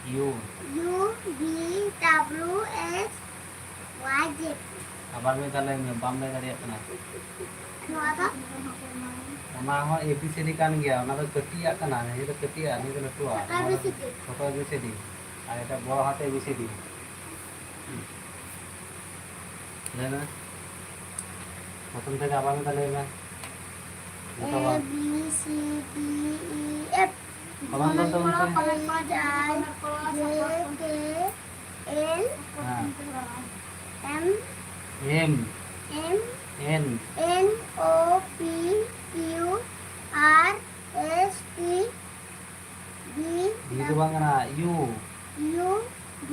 U U V W X Y Z. ᱟᱵᱟᱨ ᱢᱤᱫ ᱫᱷᱟᱣ ᱞᱟᱹᱭ ᱢᱮ, ᱵᱟᱢ ᱞᱟᱹᱭ ᱫᱟᱲᱮᱭᱟᱜ ᱠᱟᱱᱟ᱾ ᱱᱚᱣᱟ ᱫᱚ? ᱚᱱᱟ ᱦᱚᱸ A B C D ᱠᱟᱱ ᱜᱮᱭᱟ, ᱚᱱᱟ ᱫᱚ ᱠᱟᱹᱴᱤᱡᱟᱜ ᱠᱟᱱᱟ, ᱱᱤᱭᱟᱹ ᱫᱚ ᱠᱟᱹᱴᱤᱡᱟᱜ, ᱱᱤᱭᱟᱹ ᱫᱚ ᱞᱟᱹᱴᱩᱣᱟᱜ᱾ ᱪᱷᱳᱴᱳ ᱱᱚᱣᱟ ᱫᱚ A B C D᱾ ᱪᱷᱳᱴᱳ A B C D, ᱟᱨ ᱮᱴᱟ ᱵᱚᱲᱚ ᱦᱟᱛᱮ A B C D᱾ ᱞᱟᱹᱭ ᱢᱮ, ᱯᱨᱚᱛᱷᱚᱢ ᱛᱷᱮᱠᱮ ᱟᱵᱟᱨ ᱢᱤᱫ ᱫᱷᱟᱣ ᱞᱟᱹᱭ ᱢᱮ᱾ ᱡᱚᱛᱚ ᱵᱟᱝ᱾ A B C D E F ᱠᱚᱢᱟᱱ ᱵᱚᱞᱛᱮ ᱵᱚᱞᱛᱮ? H I J K L ᱦᱮᱸ᱾ M M N N N O P Q R S T V B ᱫᱚ ᱵᱟᱝ ᱠᱟᱱᱟ, U U V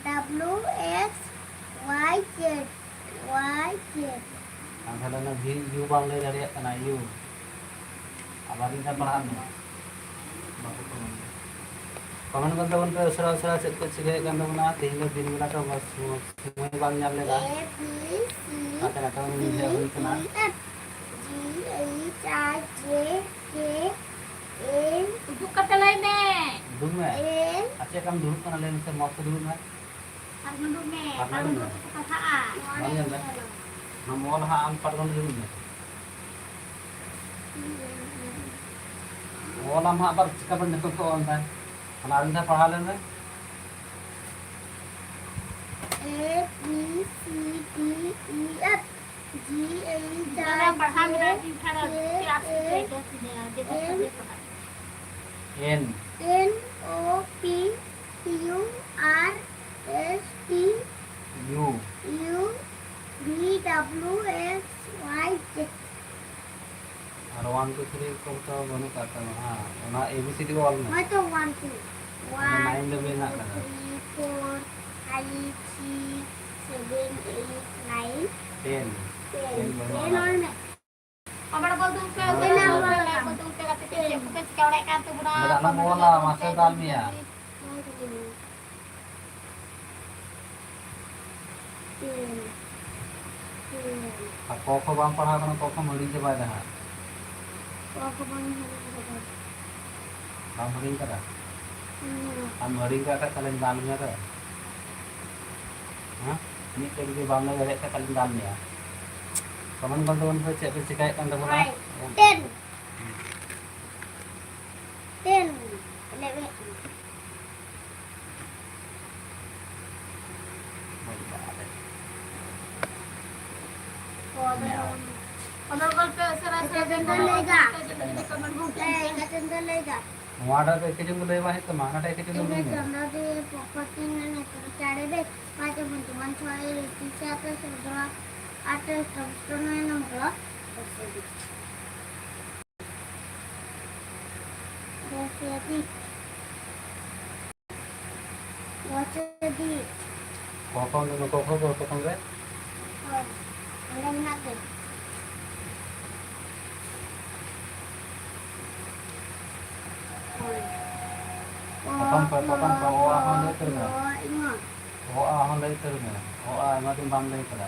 W X Y Z, Y Z᱾ ᱟᱨ ᱛᱟᱦᱞᱮ ᱚᱱᱟ V U ᱵᱟᱢ ᱞᱟᱹᱭ ᱫᱟᱲᱮᱭᱟᱜ ᱠᱟᱱᱟ, U᱾ ᱟᱵᱟᱨ ᱢᱤᱫ ᱫᱷᱟᱣ ᱯᱟᱲᱦᱟᱜ ᱢᱮ᱾ ᱵᱟᱠᱚ ᱠᱚᱢᱮᱱᱴ ᱫᱟ᱾ ᱠᱚᱢᱮᱱᱴ ᱠᱚ ᱛᱟᱵᱚᱱ ᱯᱮ ᱩᱥᱟᱹᱨᱟ ᱩᱥᱟᱹᱨᱟ, ᱪᱮᱫ ᱠᱚ ᱪᱤᱠᱟᱹᱭᱮᱫ ᱠᱟᱱ ᱛᱟᱵᱚᱱᱟ᱾ ᱛᱮᱦᱮᱧ ᱫᱚ ᱫᱤᱱ ᱵᱮᱲᱟ ᱛᱚ ᱥᱚᱢᱚᱭ ᱵᱟᱝ ᱧᱟᱢ ᱞᱮᱫᱟ᱾ A B C ᱚᱱᱟᱛᱮ ᱱᱤᱛᱚᱝ D ᱧᱤᱫᱟᱹ ᱦᱩᱭ ᱠᱟᱱᱟ᱾ E F G H I J K L ᱩᱫᱩᱜ ᱠᱟᱛᱮ ᱞᱟᱹᱭ ᱢᱮ᱾ ᱩᱫᱩᱜ ᱢᱮ᱾ L ᱟᱨ ᱪᱮᱫ ᱞᱮᱠᱟᱢ ᱫᱩᱲᱩᱵ ᱠᱟᱱᱟ, ᱞᱟᱹᱭ ᱢᱮᱥᱮ, ᱢᱚᱡᱽ ᱛᱮ ᱫᱩᱲᱩᱵ ᱢᱮ᱾ ᱟᱨ ᱫᱩᱲᱩᱵ ᱢᱮ᱾ ᱟᱨ ᱟᱨ ᱫᱩᱲᱩᱵ ᱫᱩᱲᱩᱵ ᱢᱮ᱾ ᱠᱟᱛᱮ ᱯᱟᱲᱦᱟᱜᱼᱟ᱾ ᱱᱚᱣᱟ ᱧᱮᱞ ᱢᱮ᱾ ᱱᱚᱣᱟ ᱚᱞ ᱦᱟᱸᱜ ᱟᱢ ᱯᱟᱴ ᱠᱷᱚᱱ ᱫᱩᱲᱩᱵ ᱢᱮ᱾ ᱚᱞ ᱟᱢ ᱦᱟᱸᱜ ᱟᱵᱟᱨ ᱪᱤᱠᱟ ᱵᱚᱱ ᱱᱤᱛᱚᱜ ᱠᱚ ᱚᱞ ᱫᱟ? ᱚᱱᱟ ᱟᱨ ᱢᱤᱫ ᱫᱷᱟᱣ ᱯᱟᱲᱦᱟᱣ ᱞᱮᱱ ᱢᱮ᱾ A B C D E F G H I ᱡᱟᱦᱟᱸ ᱯᱟᱲᱦᱟᱣ ᱢᱮᱱᱟᱜ ᱛᱤᱧ ᱠᱷᱟᱱ ᱪᱮᱫ ᱟᱥᱮ ᱪᱮᱫ ᱫᱚ ᱥᱤᱫᱷᱟᱹ ᱫᱮᱵᱚ ᱥᱚᱡᱷᱮ ᱠᱚ ᱦᱟᱸᱜ᱾ N N O P Q R S T U U V W X Y Z᱾ ᱟᱨ one two three ᱠᱚ ᱛᱚ ᱵᱟᱹᱱᱩᱜ ᱠᱟᱜ ᱛᱟᱢᱟ, ᱦᱮᱸ? ᱚᱱᱟ A B C D ᱚᱞ ᱢᱮ᱾ ᱦᱳᱭ ᱛᱚ, one two᱾ ᱚᱱᱟ one, nine ᱫᱚ two, ᱢᱮᱱᱟᱜ ᱠᱟᱫᱟ᱾ Three, four, five, six, seven, eight, nine, ten᱾ Ten᱾ Ten ᱵᱟᱹᱱᱩᱜ ᱠᱟᱫᱟ᱾ ᱚᱞ ᱢᱮ᱾ ᱟᱵᱟᱨ ᱵᱚᱞ ᱫᱩᱞ ᱯᱮ, ᱦᱳᱭ᱾ ᱵᱚᱞ ᱫᱩᱞ ᱯᱮ, ᱜᱟᱛᱮ ᱠᱚ ᱪᱮᱫ ᱠᱚᱯᱮ ᱪᱤᱠᱟᱹ ᱵᱟᱲᱟᱭᱮᱫ ᱠᱟᱱ ᱛᱟᱵᱚᱱᱟ? ᱚᱸᱰᱮ ᱫᱚ ᱟᱞᱚᱢ ᱚᱞᱟ, ᱢᱟᱥᱮ ᱫᱟᱞ ᱢᱮᱭᱟ᱾ ᱦᱳᱭ᱾ ᱟᱨ ᱠᱚ ᱠᱷᱚ ᱵᱟᱢ ᱯᱟᱲᱦᱟᱣ ᱠᱟᱱᱟ, ᱠᱚ ᱠᱷᱚᱢ ᱦᱤᱲᱤᱧ ᱪᱟᱵᱟᱭᱮᱫᱟ ᱦᱟᱸᱜ᱾ ᱠᱚ ᱠᱷᱚ ᱵᱟᱹᱧ ᱦᱤᱲᱤᱧ ᱠᱟᱫᱟ᱾ ᱵᱟᱢ ᱦᱤᱲᱤᱧ ᱠᱟᱫᱟ? ᱦᱩᱸ᱾ ᱟᱢ ᱦᱤᱲᱤᱧ ᱠᱟᱜ ᱠᱷᱟᱡ ᱛᱟᱦᱞᱮᱧ ᱫᱟᱞ ᱢᱮᱭᱟ ᱨᱮ᱾ ᱦᱮᱸ? ᱢᱤᱫᱴᱮᱡ ᱡᱩᱫᱤ ᱵᱟᱢ ᱞᱟᱹᱭ ᱫᱟᱲᱮᱭᱟᱜ ᱠᱷᱟᱡ ᱛᱟᱦᱞᱮᱧ ᱫᱟᱞ ᱢᱮᱭᱟ᱾ ᱠᱚᱢᱮᱱᱴ ᱵᱚᱞᱛᱮ ᱵᱚᱞᱛᱮ ᱪᱮᱫ ᱯᱮ ᱪᱮᱠᱟᱭᱮᱫ ᱠᱟᱱ ᱛᱟᱵᱚᱱᱟ? ᱦᱳᱭ᱾ ᱴᱮᱱ᱾ ᱴᱮᱱ᱾ ᱞᱮᱵᱮᱫ᱾ ᱚᱱᱟ ᱜᱚᱞᱯᱮ ᱩᱥᱟᱹᱨᱟ ᱩᱥᱟᱹᱨᱟ ᱛᱮ ᱞᱟᱹᱭ ᱫᱟ᱾ ᱱᱚᱣᱟᱴᱟᱜ ᱫᱚ ᱮᱠᱮ ᱪᱚᱝ ᱠᱚ ᱞᱟᱹᱭ ᱵᱟᱝ ᱦᱩᱭᱩᱜ ᱛᱟᱢᱟ, ᱦᱟᱱᱟᱴᱟᱜ ᱮᱠᱮ ᱪᱚᱝ ᱠᱚ ᱞᱟᱹᱭ ᱢᱮ᱾ ᱪᱟᱸᱫᱟ ᱫᱮ ᱯᱚᱯᱚᱛᱤ ᱢᱮᱱᱮ ᱛᱚ ᱪᱟᱲᱮ ᱵᱮ, ᱯᱟᱸᱪ ᱵᱚᱱ ᱛᱩᱢᱟᱱ ᱪᱷᱚᱭ ᱨᱮ ᱛᱤᱥᱟ ᱛᱮ ᱥᱚᱫᱨᱟ ᱟᱴ ᱥᱚᱢᱥᱴᱚ ᱱᱚᱭ ᱱᱚᱢᱵᱚᱨ᱾ ᱫᱚᱥ ᱨᱮ ᱫᱤ᱾ ᱫᱚᱥ ᱨᱮ ᱫᱤ᱾ ᱠᱚ ᱠᱷᱚᱱ ᱫᱚ ᱠᱚ ᱠᱷᱚᱱ ᱫᱚ ᱠᱚ ᱠᱷᱚᱱ ᱨᱮ? ᱦᱳᱭ᱾ ᱚᱸᱰᱮ ᱢᱮᱱᱟᱜ ᱜᱮ᱾ ᱦᱳᱭ᱾ ᱯᱚᱛᱚᱢ ᱠᱷᱚᱱ, ᱯᱚᱛᱚᱢ ᱠᱷᱚᱱ ᱚ ᱟ ᱦᱚᱸ ᱞᱟᱹᱭ ᱩᱛᱟᱹᱨ ᱢᱮ᱾ ᱚ ᱟ ᱦᱚᱸ ᱞᱟᱹᱭ ᱩᱛᱟᱹᱨ ᱢᱮ᱾ ᱚ ᱟ ᱟᱭᱢᱟ ᱫᱤᱱ ᱵᱟᱢ ᱞᱟᱹᱭ ᱠᱟᱫᱟ᱾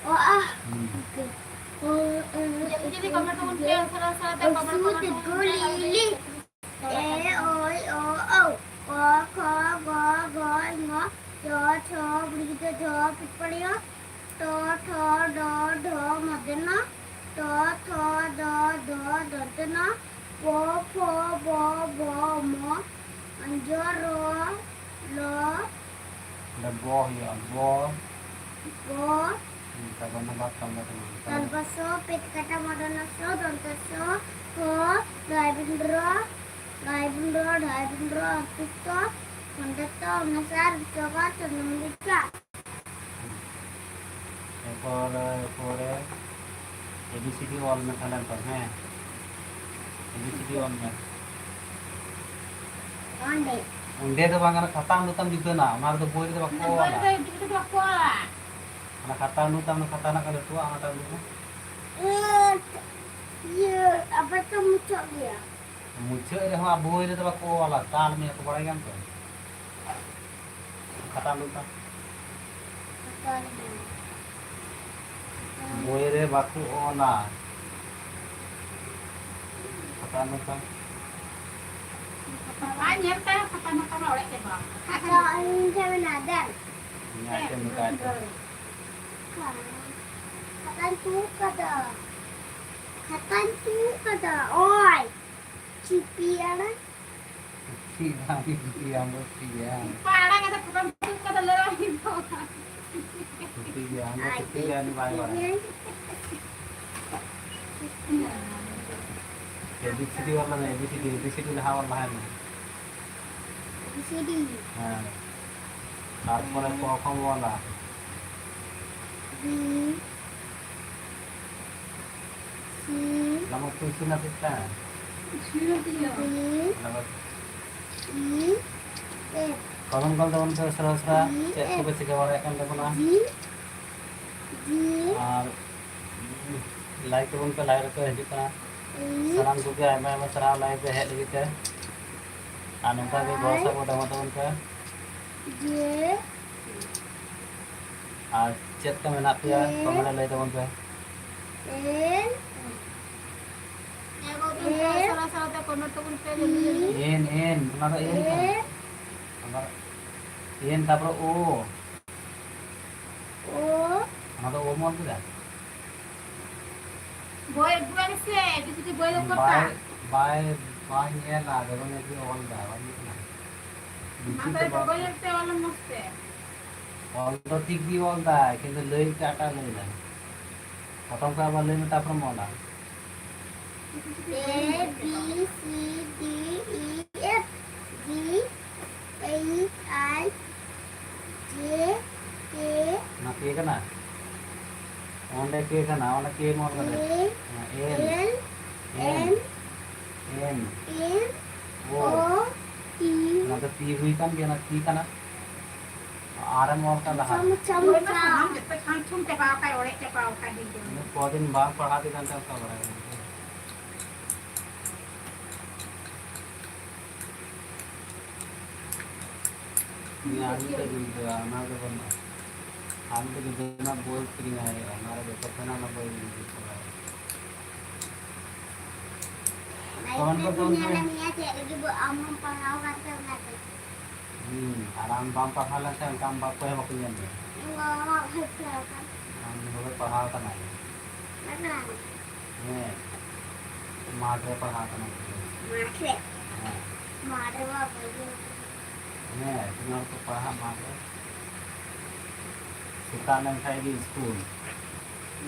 ᱚ ᱟ᱾ ᱦᱩᱸ᱾ ᱩᱥᱩ ᱫᱤ ᱠᱚᱢᱮᱱᱴ ᱛᱟᱵᱚᱱ ᱯᱮ, ᱩᱥᱟᱹᱨᱟ ᱩᱥᱟᱹᱨᱟ ᱛᱮ ᱠᱚᱢᱮᱱᱴ ᱛᱟᱵᱚᱱ ᱯᱮ᱾ ᱫᱤᱜᱩ ᱞᱤᱞᱤ᱾ ᱮ ᱳᱭ ᱳ ᱳ᱾ ᱠᱚ ᱠᱷᱚ ᱜᱚ ᱜᱚ ᱝ᱾ ᱪᱚ ᱪᱷᱚ ᱵᱩᱲᱦᱤ ᱫᱚ ᱡᱷᱚ ᱯᱤᱯᱟᱹᱲᱤᱭᱟᱹ᱾ ᱴᱚ ᱴᱷᱚ ᱰᱚ ᱰᱷᱚ ᱢᱚᱫᱮ ᱱᱚ᱾ ᱴᱚ ᱴᱷᱚ ᱰᱚ ᱰᱷᱚ ᱫᱚᱱᱛᱮ ᱱᱚ᱾ ᱯᱚ ᱯᱷᱚ ᱵᱚ ᱵᱷᱚ ᱢᱚ᱾ ᱚᱧᱡᱚ ᱨᱚ ᱞᱚ᱾ ᱚᱸᱰᱮ ᱵᱚ ᱦᱩᱭᱩᱜᱼᱟ, ᱵᱚ᱾ ᱵᱚ᱾ ᱦᱩᱸ, ᱛᱟᱨᱯᱚᱨ ᱚᱱᱟ ᱵᱟᱫ ᱠᱟᱜ ᱢᱮ, ᱛᱟᱨᱯᱚᱨ ᱛᱟᱞᱵᱟᱥᱚ, ᱯᱮᱴ ᱠᱟᱴᱟ ᱢᱚᱫᱚᱱᱟᱥᱚ, ᱫᱚᱱᱛᱟᱥᱚ, ᱦᱚ, ᱰᱟᱭᱵᱤᱱ ᱨᱚ, ᱰᱟᱭᱵᱤᱱ ᱨᱚ, ᱰᱟᱭᱵᱤᱱ ᱨᱚ, ᱚᱱᱛᱩᱥᱛᱚ, ᱠᱷᱚᱱᱰᱚᱛᱚ, ᱚᱱᱟᱥᱟᱨ, ᱵᱤᱪᱚᱠᱟ, ᱪᱚᱱᱫᱨᱚᱢᱚᱞᱞᱤᱠᱟ᱾ ᱮᱨᱯᱚᱨ, ᱯᱚᱨᱮ ᱮ ᱵᱤ ᱥᱤ ᱰᱤ ᱚᱞ ᱢᱮ ᱛᱟᱦᱞᱮ ᱱᱤᱛᱚᱜ, ᱦᱮᱸ? ᱮ ᱵᱤ ᱥᱤ ᱰᱤ ᱚᱞ ᱢᱮ᱾ ᱚᱸᱰᱮ᱾ ᱚᱸᱰᱮ ᱫᱚ ᱵᱟᱝ, ᱚᱱᱟ ᱠᱷᱟᱛᱟ ᱩᱰᱩᱠ ᱛᱟᱢ ᱡᱩᱫᱟᱹ ᱱᱟ, ᱚᱱᱟ ᱨᱮᱫᱚ ᱵᱳᱭ ᱨᱮᱫᱚ ᱵᱟᱠᱚ ᱚᱱᱟ ᱵᱳᱭ ᱚᱞᱟ᱾ ᱨᱮᱫᱚ ᱡᱩᱫᱟᱹ ᱫᱚ ᱵᱟᱠᱚ ᱚᱞᱟ᱾ ᱚᱱᱟ ᱠᱷᱟᱛᱟ ᱩᱰᱩᱠ ᱛᱟᱢ, ᱚᱱᱟ ᱠᱷᱟᱛᱟ ᱨᱮᱱᱟᱜ ᱞᱟᱹᱴᱩᱣᱟᱜ, ᱚᱱᱟᱴᱟᱜ ᱩᱰᱩᱠ ᱢᱮ᱾ ᱤᱭᱟᱹ, ᱤᱭᱟᱹ, ᱟᱵᱟᱨ ᱛᱚ ᱢᱩᱪᱟᱹᱫ ᱜᱮᱭᱟ᱾ ᱢᱩᱪᱟᱹᱫ ᱨᱮᱦᱚᱸ ᱟᱵᱚ ᱵᱳᱭ ᱨᱮᱫᱚ ᱵᱟᱠᱚ ᱚᱞᱟ, ᱫᱟᱞ ᱢᱮᱭᱟ ᱠᱚ, ᱵᱟᱲᱟᱭ ᱜᱮᱭᱟᱢ ᱛᱚ? ᱠᱷᱟᱛᱟ ᱩᱰᱩᱠ ᱛᱟᱢ᱾ ᱠᱷᱟᱛᱟ ᱩᱰᱩᱠ᱾ ᱵᱳᱭ ᱨᱮ ᱵᱟᱠᱚ ᱚᱞᱟ᱾ ᱠᱷᱟᱛᱟ ᱱᱚᱝᱠᱟ᱾ ᱵᱟᱭ ᱧᱮᱞ ᱛᱟᱭᱟ, ᱠᱷᱟᱛᱟ ᱱᱚᱝᱠᱟ ᱢᱟ ᱚᱲᱮᱡ ᱪᱟᱵᱟ᱾ ᱟᱫᱚ ᱤᱧ ᱴᱷᱮᱱ ᱢᱮᱱᱟᱜᱼᱟ, ᱫᱮᱱ᱾ ᱤᱧᱟᱹᱜ ᱴᱷᱮᱱ ᱢᱮᱱᱟᱜᱼᱟ᱾ ᱠᱷᱟᱛᱟᱧ ᱛᱩᱫ ᱠᱟᱫᱟ᱾ ᱠᱷᱟᱛᱟᱧ ᱛᱩᱫ ᱠᱟᱫᱟ᱾ ᱳᱭ, ᱪᱤᱯᱤ ᱟᱲᱟᱝ᱾ ᱪᱮᱫ ᱵᱟᱝ ᱪᱤᱯᱤ ᱟᱢ ᱫᱚ ᱪᱤᱯᱤ ᱜᱮᱭᱟ᱾ ᱯᱟᱲᱟ ᱠᱟᱛᱮ ᱯᱷᱚᱴᱚᱢ ᱛᱩᱫ ᱠᱟᱛᱮ ᱞᱟᱹᱭ ᱟᱢ ᱫᱚ᱾ ᱪᱤᱯᱤ ᱜᱮᱭᱟ, ᱟᱢ ᱫᱚ ᱪᱤᱯᱤ ᱜᱮᱭᱟ, ᱩᱱᱤ ᱵᱟᱭ ᱵᱟᱲᱟᱭᱟ᱾ A B C D ᱚᱞ ᱢᱮ, A B C D, A B C D ᱞᱟᱦᱟ ᱚᱞ ᱞᱟᱦᱟᱭ ᱢᱮ᱾ A B C D᱾ ᱦᱮᱸ᱾ ᱛᱟᱨᱯᱚᱨᱮ ᱠᱚ ᱠᱷᱚᱱ ᱚᱞᱟ᱾ B, C, ᱞᱟᱢᱟ ᱛᱩᱞᱥᱤ ᱱᱟᱥᱤᱠᱟ᱾ D, ᱞᱟᱢᱟ E, F᱾ ᱠᱚᱢᱮᱱᱴ ᱠᱚᱞ ᱛᱟᱵᱚᱱ ᱯᱮ ᱩᱥᱟᱹᱨᱟ ᱩᱥᱟᱹᱨᱟ, E, ᱪᱮᱫ ᱠᱚᱯᱮ F᱾ ᱪᱤᱠᱟᱹ ᱵᱟᱲᱟᱭᱮᱫ ᱠᱟᱱ ᱛᱟᱵᱚᱱᱟ᱾ G, G, ᱟᱨ ᱞᱟᱭᱤᱠ ᱛᱟᱵᱚᱱ ᱯᱮ, ᱞᱟᱭᱤᱠ ᱨᱮᱯᱮ ᱦᱤᱡᱩᱜ ᱠᱟᱱᱟ᱾ E, ᱥᱟᱱᱟᱢ ᱠᱚᱜᱮ ᱟᱭᱢᱟ ᱟᱭᱢᱟ ᱥᱟᱨᱦᱟᱣ ᱞᱟᱭᱤᱠ ᱨᱮ ᱦᱮᱡ ᱞᱟᱹᱜᱤᱫ ᱛᱮ᱾ ᱟᱨ ᱱᱚᱝᱠᱟ ᱜᱮ ᱜᱚᱲᱚ I, ᱥᱚᱯᱚᱦᱚᱫ ᱮᱢᱟ ᱛᱟᱵᱚᱱ ᱯᱮ᱾ J, ᱟᱨ ᱪᱮᱫ ᱠᱚ ᱢᱮᱱᱟᱜ ᱯᱮᱭᱟ, ᱮ, ᱠᱚᱢᱮᱱᱴ ᱨᱮ ᱞᱟᱹᱭ ᱛᱟᱵᱚᱱ ᱯᱮ᱾ ᱮᱱ, ᱮ, ᱥᱟᱞᱟ ᱥᱟᱞᱟ ᱛᱮ ᱠᱚᱢᱮᱱᱴ ᱛᱟᱵᱚᱱ ᱯᱮ, ᱡᱚᱞᱫᱤ ᱡᱚᱞᱫᱤ᱾ ᱮᱱ, ᱮᱱ, ᱚᱱᱟ ᱫᱚ ᱮᱱ ᱠᱟᱱᱟ᱾ ᱮ, ᱟᱵᱟᱨ ᱮᱱ, ᱛᱟᱨᱯᱚᱨᱮ ᱳ᱾ ᱳ᱾ ᱚᱱᱟ ᱫᱚ ᱳ ᱢᱚᱞ ᱠᱮᱫᱟ᱾ ᱵᱳᱭ ᱟᱹᱜᱩ ᱟᱭ ᱥᱮ, ᱡᱩᱫᱤ ᱵᱳᱭ ᱫᱚ ᱵᱟᱭ, ᱠᱚᱨᱛᱟ᱾ ᱵᱟᱭ, ᱵᱟᱭ ᱧᱮᱞᱟ, ᱡᱚᱠᱷᱚᱱ ᱜᱮ ᱚᱞ ᱫᱟ, ᱵᱟᱭ ᱧᱮᱞᱟ᱾ ᱢᱟ ᱛᱚᱵᱮ ᱜᱚᱜᱚ ᱧᱮᱞᱛᱮ ᱚᱞ ᱢᱚᱡᱽ ᱛᱮ᱾ ᱚᱞ ᱫᱚ ᱴᱷᱤᱠ ᱜᱮ ᱚᱞ ᱫᱟᱭ, ᱠᱤᱱᱛᱩ ᱞᱟᱹᱭ ᱮᱴᱟᱜ ᱮᱴᱟᱜ ᱞᱟᱹᱭ ᱫᱟᱭ᱾ ᱯᱨᱚᱛᱷᱚᱢ ᱠᱷᱚᱱ ᱟᱵᱟᱨ ᱞᱟᱹᱭ ᱢᱮ, ᱛᱟᱨᱯᱚᱨᱮᱢ ᱚᱞᱟ᱾ A, B, C, D, E, F, G, H, I, J, K᱾ ᱚᱱᱟ ᱠᱮ ᱠᱟᱱᱟ? ᱚᱸᱰᱮ ᱠᱮ ᱠᱟᱱᱟ, ᱚᱸᱰᱮ ᱠᱮ ᱢᱚᱞ ᱠᱟᱛᱮ᱾ A, ᱦᱮᱸ, L, L, M, M, M, M, O, O, T᱾ ᱚᱱᱟ ᱫᱚ ᱯᱤ ᱦᱩᱭ ᱠᱟᱱ ᱜᱮᱭᱟ, ᱚᱱᱟ ᱯᱤ ᱠᱟᱱᱟ᱾ ᱟᱨᱮᱢ ᱚᱞ ᱠᱟᱜ ᱞᱟᱦᱟ᱾ ᱢᱚᱪᱟ, ᱢᱚᱪᱟ, ᱢᱚᱪᱟ᱾ ᱡᱚᱛᱚ ᱪᱷᱟᱢ ᱪᱷᱩᱢ ᱪᱟᱵᱟᱣ ᱠᱟᱜ, ᱚᱲᱮᱡ ᱪᱟᱵᱟᱣ ᱠᱟᱜ ᱦᱤᱡᱩᱜ᱾ ᱤᱱᱟᱹ ᱠᱚᱫᱤᱱ ᱵᱟᱝ ᱯᱟᱲᱦᱟᱣ ᱛᱮ ᱠᱟᱱ ᱛᱟᱦᱮᱸ, ᱚᱠᱟ ᱵᱟᱲᱟᱭ ᱠᱟᱱ ᱛᱟᱦᱮᱸ᱾ ᱱᱤᱭᱟᱹ ᱟᱨ ᱢᱤᱫᱴᱮᱡ ᱵᱤᱱ ᱩᱫᱩᱜᱟ, ᱚᱱᱟ ᱫᱚ ᱵᱟᱹᱱᱩᱜᱼᱟ᱾ ᱟᱢ ᱫᱚ ᱜᱤᱫᱽᱨᱟᱹ ᱨᱮᱱᱟᱜ ᱵᱳᱭ ᱠᱤᱨᱤᱧ ᱟᱭ ᱦᱩᱭᱩᱜᱼᱟ, ᱚᱱᱟ ᱨᱮ ᱡᱚᱛᱚ ᱠᱷᱚᱱᱟᱜ ᱚᱱᱟ ᱵᱳᱭ ᱤᱧ ᱤᱫᱤ ᱛᱚᱨᱟᱭᱟ᱾ ᱠᱚᱢᱮᱱᱴ ᱠᱚ ᱛᱚᱞ ᱯᱮ᱾ ᱧᱮᱞ ᱢᱮᱭᱟ ᱪᱮᱫ ᱞᱟᱹᱜᱤᱫ ᱵᱚ-, ᱟᱢ ᱦᱚᱸᱢ ᱯᱟᱲᱦᱟᱣ ᱟᱠᱟᱫ ᱛᱮ ᱚᱱᱟᱛᱮ᱾ ᱦᱩᱸ, ᱟᱨ ᱟᱢ ᱵᱟᱢ ᱯᱟᱲᱦᱟᱣ ᱞᱮᱱᱠᱷᱟᱱ ᱚᱱᱠᱟ ᱟᱢ ᱵᱟᱯ ᱚᱠᱚᱭ ᱦᱚᱸ ᱵᱟᱠᱚ ᱧᱮᱞ ᱢᱮᱭᱟ᱾ ᱤᱧ ᱵᱟᱵᱟ ᱢᱟ ᱵᱟᱭ ᱯᱟᱲᱦᱟᱣ ᱟᱠᱟᱱᱟ᱾ ᱟᱢ ᱫᱚ ᱵᱟᱵᱮ ᱯᱟᱲᱦᱟᱣ ᱟᱠᱟᱱᱟ᱾ ᱵᱟᱭ ᱯᱟᱲᱦᱟᱣ ᱟᱠᱟᱱᱟ᱾ ᱦᱮᱸ, ᱢᱟᱴᱷ ᱨᱮ ᱯᱟᱲᱦᱟᱣ ᱟᱠᱟᱱᱟ᱾ ᱢᱟᱴᱷ ᱨᱮ? ᱦᱮᱸ᱾ ᱢᱟᱴᱷ ᱨᱮ ᱵᱟᱵᱟ ᱵᱟᱭ ᱦᱮᱸ, ᱛᱤᱱᱟᱹᱜ ᱦᱚᱲ ᱠᱚ ᱯᱟᱲᱦᱟᱜ ᱢᱟᱴᱷ ᱨᱮ? ᱥᱮᱛᱟᱜ ᱞᱮᱱᱠᱷᱟᱡ ᱜᱮ ᱥᱠᱩᱞ᱾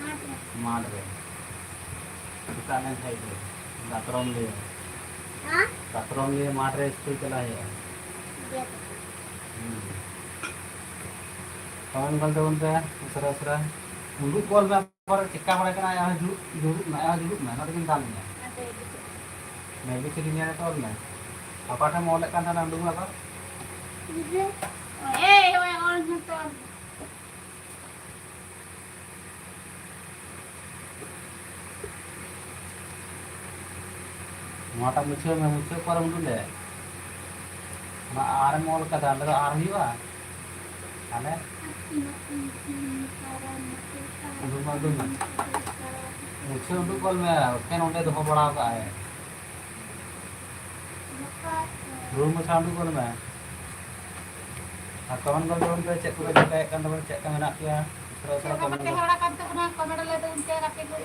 ᱢᱟᱴᱷ ᱨᱮ᱾ ᱢᱟᱴᱷ ᱨᱮ᱾ ᱥᱮᱛᱟᱜ ᱞᱮᱱᱠᱷᱟᱡ ᱜᱮ ᱫᱟᱛᱨᱚᱢ ᱞᱤᱭᱟᱹ᱾ ᱦᱮᱸ? ᱫᱟᱛᱨᱚᱢ ᱞᱤᱭᱟᱹ ᱢᱟᱴᱷ ᱨᱮ ᱥᱠᱩᱞ ᱪᱟᱞᱟᱜ ᱦᱩᱭᱩᱜᱼᱟ᱾ ᱦᱩᱸ᱾ ᱠᱚᱢᱮᱱᱴ ᱜᱚᱞ ᱛᱟᱵᱚᱱ ᱯᱮ, ᱩᱥᱟᱹᱨᱟ ᱩᱥᱟᱹᱨᱟ᱾ ᱩᱰᱩᱠ ᱜᱚᱞ ᱢᱮ, ᱟᱵᱟᱨ ᱪᱮᱠᱟ ᱵᱟᱲᱟᱭ ᱠᱟᱱᱟ, ᱟᱭᱟᱜ ᱦᱚᱸ ᱫᱩᱲᱩᱵ, ᱫᱩᱲᱩᱵ ᱢᱮ, ᱟᱭᱟᱜ ᱦᱚᱸ ᱫᱩᱲᱩᱵ ᱢᱮ, ᱱᱚᱰᱮ ᱜᱤᱧ ᱫᱟᱞ ᱢᱮᱭᱟ᱾ ᱢᱮᱜᱤ ᱪᱷᱤᱞᱤ ᱧᱮᱞ ᱛᱚᱞ ᱢᱮ᱾ ᱚᱠᱟ ᱴᱷᱮᱱ ᱮᱢ ᱚᱞᱮᱫ ᱠᱟᱱ ᱛᱟᱦᱮᱱᱟ, ᱩᱰᱩᱠ ᱢᱮ ᱟᱵᱟᱨ᱾ ᱮᱭ, ᱦᱳᱭ, ᱚᱞ ᱢᱮ ᱛᱚ, ᱚᱞ ᱢᱮ᱾ ᱱᱚᱣᱟᱴᱟᱜ ᱢᱩᱪᱷᱟᱹᱣ ᱢᱮ, ᱢᱩᱪᱷᱟᱹᱣ ᱯᱚᱨᱮᱢ ᱩᱰᱩᱠ ᱞᱮ᱾ ᱚᱱᱟ ᱟᱨᱮᱢ ᱚᱞ ᱠᱟᱫᱟ, ᱚᱸᱰᱮ ᱫᱚ ᱟᱨ ᱦᱩᱭᱩᱜᱼᱟ? ᱛᱟᱦᱞᱮ? ᱩᱰᱩᱠ ᱢᱟ ᱩᱰᱩᱠ ᱢᱮ᱾ ᱢᱩᱪᱷᱟᱹᱣ ᱩᱰᱩᱠ ᱜᱚᱫ ᱢᱮ, ᱮᱠᱮᱱ ᱚᱸᱰᱮ ᱫᱚᱦᱚ ᱵᱟᱲᱟ ᱠᱟᱜᱼᱟᱭ᱾ ᱨᱩᱢ ᱢᱟᱪᱷᱟ ᱩᱰᱩᱠ ᱜᱚᱫ ᱢᱮ᱾ ᱟᱨ ᱠᱚᱢᱮᱱᱴ ᱜᱚᱫ ᱛᱟᱵᱚᱱ ᱯᱮ, ᱪᱮᱫ ᱠᱚᱯᱮ ᱪᱮᱠᱟᱭᱮᱫ ᱠᱟᱱ ᱛᱟᱵᱚᱱᱟ, ᱪᱮᱫ ᱞᱮᱠᱟ ᱢᱮᱱᱟᱜ ᱯᱮᱭᱟ? ᱩᱥᱟᱹᱨᱟ ᱩᱥᱟᱹᱨᱟ ᱪᱮᱫ ᱠᱚᱯᱮ ᱠᱚᱢᱮᱱᱴ ᱜᱚᱫ᱾ ᱛᱮᱦᱮᱸ ᱵᱟᱲᱟ ᱠᱟᱱ ᱛᱟᱵᱚᱱᱟ, ᱠᱚᱢᱮᱱᱴ ᱞᱟᱹᱭ ᱛᱟᱵᱚᱱ ᱯᱮ ᱜᱟᱛᱮ ᱠᱚ᱾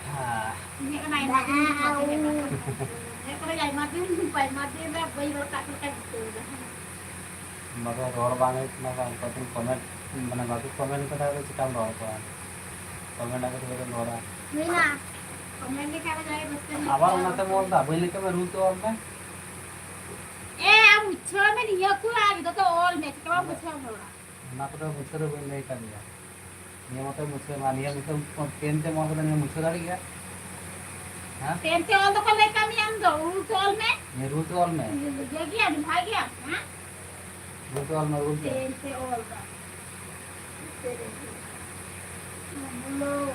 ᱦᱮᱸ᱾ ᱤᱧᱟᱹᱜ ᱠᱟᱱᱟ ᱟᱭᱢᱟ ᱫᱤᱱ ᱵᱟᱝ ᱦᱩᱭ ᱠᱟᱱᱟ᱾ ᱤᱧᱟᱹᱜ ᱠᱟᱱᱟ ᱟᱭᱢᱟ ᱫᱤᱱ, ᱟᱭᱢᱟ ᱫᱤᱱ ᱨᱮ ᱵᱟᱹᱧ ᱨᱚᱲ ᱠᱟᱜ ᱠᱚ ᱞᱮᱠᱟᱧ ᱟᱹᱭᱠᱟᱹᱣ ᱮᱫᱟ᱾ ᱵᱟᱠᱚ ᱨᱚᱲ ᱵᱟᱝ ᱦᱩᱭᱩᱜ ᱠᱟᱱᱟ, ᱚᱱᱠᱟ ᱫᱤᱱ ᱠᱚᱢᱮᱱᱴ, ᱢᱟᱱᱮ ᱵᱟᱠᱚ ᱠᱚᱢᱮᱱᱴ ᱠᱟᱫᱟ, ᱟᱫᱚ ᱪᱤᱠᱟᱢ ᱨᱚᱲ ᱠᱚᱣᱟ? ᱠᱚᱢᱮᱱᱴ ᱟᱠᱟᱫᱟ ᱛᱚᱵᱮ ᱛᱚᱢ ᱨᱚᱲᱟ᱾ ᱦᱩᱭᱱᱟ᱾ ᱠᱚᱢᱮᱱᱴ ᱞᱮᱠᱷᱟᱱ ᱫᱚ ᱡᱟᱦᱟᱸᱭ ᱨᱟᱹᱥᱠᱟᱹ ᱧᱚᱜ ᱟᱵᱟᱨ ᱠᱚᱜᱼᱟ᱾ ᱚᱱᱟᱛᱮᱢ ᱚᱞ ᱫᱟ, ᱵᱟᱹᱧ ᱞᱟᱹᱭ ᱠᱮᱫ ᱢᱮ, ᱨᱩᱞ ᱛᱮ ᱚᱞ ᱢᱮ᱾ ᱮ, ᱟᱢ ᱢᱩᱪᱷᱟᱹᱣ ᱢᱮ, ᱱᱤᱭᱟᱹ ᱠᱚ ᱟᱨ ᱡᱚᱛᱚ ᱚᱞ ᱢᱮ, ᱪᱤᱠᱟᱹ ᱵᱟᱢ ᱢᱩᱪᱷᱟᱹᱣ ᱮᱢ ᱨᱚᱲᱟ? ᱚᱱᱟ ᱠᱚᱫᱚ ᱢᱩᱪᱷᱟᱹᱣ ᱫᱚ ᱵᱟᱹᱧ ᱞᱟᱹᱭ ᱠᱟᱫ ᱢᱮᱭᱟ᱾ ᱱᱤᱭᱟᱹ ᱢᱚᱛᱚ ᱢᱩᱪᱷᱟᱹᱣ ᱢᱟ, ᱱᱤᱭᱟᱹ ᱢᱩᱪᱷᱟᱹᱣ, ᱯᱮᱱ ᱛᱮᱢ ᱚᱞ ᱠᱟᱫᱟ, ᱱᱤᱭᱟᱹ ᱢᱩᱪᱷᱟᱹᱣ ᱫᱟᱲᱮᱭᱟᱜ ᱜᱮᱭᱟ? ᱦᱮᱸ? ᱯᱮᱱ ᱛᱮ ᱚᱞ ᱫᱚᱠᱚ ᱞᱟᱹᱭ ᱠᱟᱜ ᱢᱮᱭᱟ ᱟᱢ ᱫᱚ, ᱨᱩᱞ ᱛᱮ ᱚᱞ ᱢᱮ᱾ ᱱᱤᱭᱟᱹ ᱨᱩᱞ ᱛᱮ ᱚᱞ ᱢᱮ᱾ ᱤᱭᱟᱹ ᱜᱮᱭᱟ, ᱟᱹᱰᱤ ᱵᱷᱟᱜᱮ ᱜᱮᱭᱟ, ᱦᱮᱸ? ᱨᱩᱞ ᱛᱮ ᱚᱞ ᱢᱮ, ᱨᱩᱞ ᱛᱮ᱾ ᱯᱮᱱ ᱛᱮ ᱚᱞ ᱫᱟ᱾ ᱵᱚᱞᱚ᱾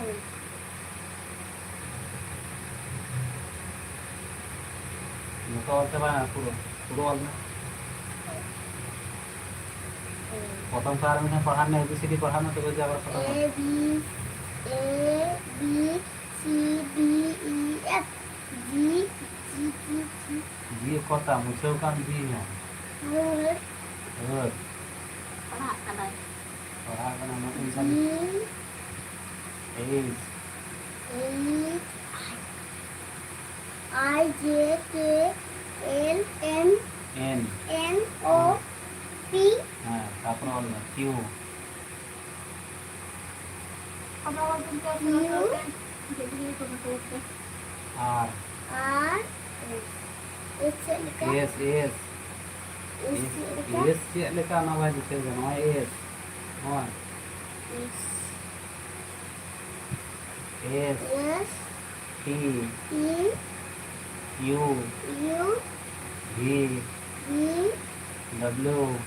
ᱡᱚᱛᱚ ᱚᱞ ᱪᱟᱵᱟᱭ ᱢᱮ, ᱯᱩᱨᱟᱹ, ᱯᱩᱨᱟᱹ ᱚᱞ ᱢᱮ᱾ ᱯᱨᱚᱛᱷᱚᱢ ᱠᱷᱚᱱ ᱟᱨ ᱢᱤᱫ ᱫᱷᱟᱣ ᱯᱟᱲᱦᱟᱜ ᱢᱮ, A B C D ᱯᱟᱲᱦᱟᱜ ᱢᱮ, ᱛᱚᱵᱮ ᱡᱮ ᱟᱵᱟᱨ ᱯᱨᱚᱛᱷᱚᱢ ᱠᱷᱚᱱ᱾ A B, A B C D E F G G G G᱾ G ᱚᱠᱚᱭ ᱛᱟᱢ? ᱢᱩᱪᱷᱟᱹᱣ ᱠᱟᱱ G ᱦᱚᱸ᱾ ᱦᱳᱭ᱾ ᱦᱳᱭ᱾ ᱯᱟᱲᱦᱟᱜ ᱠᱟᱱᱟᱭ᱾ ᱯᱟᱲᱦᱟᱜ ᱠᱟᱱᱟ, ᱚᱱᱟ ᱠᱚ ᱢᱮᱛᱟᱜ ᱢᱮ᱾ G H H I J K L M N N O P᱾ ᱦᱮᱸ, ᱛᱟᱨᱯᱚᱨᱮ ᱚᱞ ᱢᱮ, Q᱾ ᱟᱵᱟᱨ ᱚᱞ ᱵᱚᱱ ᱪᱟᱥ ᱠᱟᱫᱟ, ᱛᱟᱦᱚᱞᱮ ᱪᱮᱫ ᱞᱮᱠᱟ ᱠᱚ ᱢᱮᱛᱟᱜ ᱛᱮ? R᱾ R, S᱾ S ᱪᱮᱫ ᱞᱮᱠᱟ? S, S᱾ S ᱪᱮᱫ ᱞᱮᱠᱟ? S ᱪᱮᱫ ᱞᱮᱠᱟ, ᱚᱱᱟ ᱵᱟᱭ ᱫᱤᱥᱟᱹᱭᱮᱫᱟ, ᱱᱚᱣᱟ S᱾ ᱱᱚᱣᱟ᱾ S᱾ S, S, T, T, U, U, V, V, W,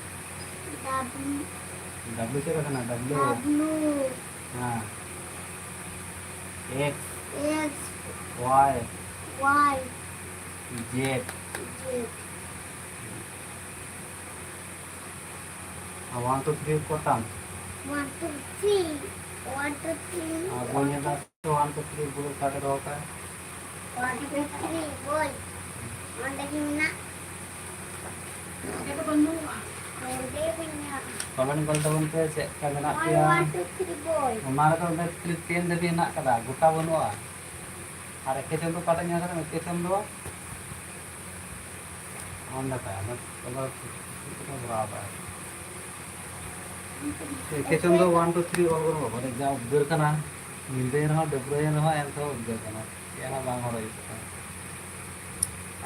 W, W ᱪᱮᱫ ᱠᱟᱱᱟ? W᱾ W᱾ ᱦᱮᱸ᱾ X, X, Y, Y, Z᱾ Z᱾ ᱟᱨ one, two, three ᱠᱚᱛᱟᱢ? One, two, three. One, two, three. ᱟᱨ ᱵᱚᱱ ᱧᱮᱞ ᱫᱟ ᱛᱚ, one, two, three ᱵᱩᱨᱩ ᱚᱠᱟ ᱨᱮ ᱫᱚᱦᱚ ᱠᱟᱜᱼᱟ? One, two, three, ᱵᱳᱭ᱾ ᱚᱸᱰᱮ ᱜᱮ ᱢᱮᱱᱟᱜ᱾ ᱱᱚᱰᱮ ᱫᱚ ᱵᱟᱹᱱᱩᱜᱼᱟ᱾ ᱱᱚᱰᱮ ᱢᱮᱱᱟᱜ᱾ Comment ᱠᱚᱞ ᱛᱟᱵᱚᱱ ᱯᱮ, ᱪᱮᱫ ᱞᱮᱠᱟ ᱢᱮᱱᱟᱜ ᱯᱮᱭᱟ? One, two, three, ᱵᱳᱭ᱾ ᱚᱱᱟ ᱨᱮᱫᱚ ᱚᱸᱰᱮ ᱠᱷᱟᱹᱞᱤ ten ᱫᱷᱟᱹᱵᱤᱡ ᱦᱮᱱᱟᱜ ᱠᱟᱫᱟ, ᱜᱚᱴᱟ ᱵᱟᱹᱱᱩᱜᱼᱟ᱾ ᱟᱨ ᱮᱠᱮ ᱪᱟᱸᱫᱚ ᱚᱠᱟᱴᱟᱜ ᱧᱮᱞ ᱠᱟᱫᱟ? ᱮᱠᱮ ᱪᱟᱸᱫᱚ᱾ ᱚᱱ ᱫᱟᱠᱟ, ᱚᱱᱟ ᱠᱚᱫᱚ ᱪᱮᱫ ᱠᱚ ᱵᱷᱚᱨᱟᱣ ᱠᱟᱜᱼᱟ? ᱮᱠᱮ ᱪᱟᱸᱫᱚ one, two, three ᱚᱞ ᱵᱟᱹᱱᱩᱜᱼᱟ, ᱵᱟᱵᱟ, ᱡᱟ ᱩᱫᱽᱜᱟᱹᱨ ᱠᱟᱱᱟ, ᱧᱤᱫᱟᱹᱭ ᱨᱮᱦᱚᱸ, ᱰᱟᱹᱵᱽᱨᱟᱹᱭᱮᱱ ᱨᱮᱦᱚᱸ, ᱮᱱ ᱨᱮᱦᱚᱸ ᱩᱫᱽᱜᱟᱹᱨ ᱠᱟᱱᱟ, ᱪᱮᱫ ᱦᱚᱸ ᱵᱟᱝ ᱦᱚᱨᱚᱜ ᱦᱩᱭᱩᱜ ᱠᱟᱱᱟ,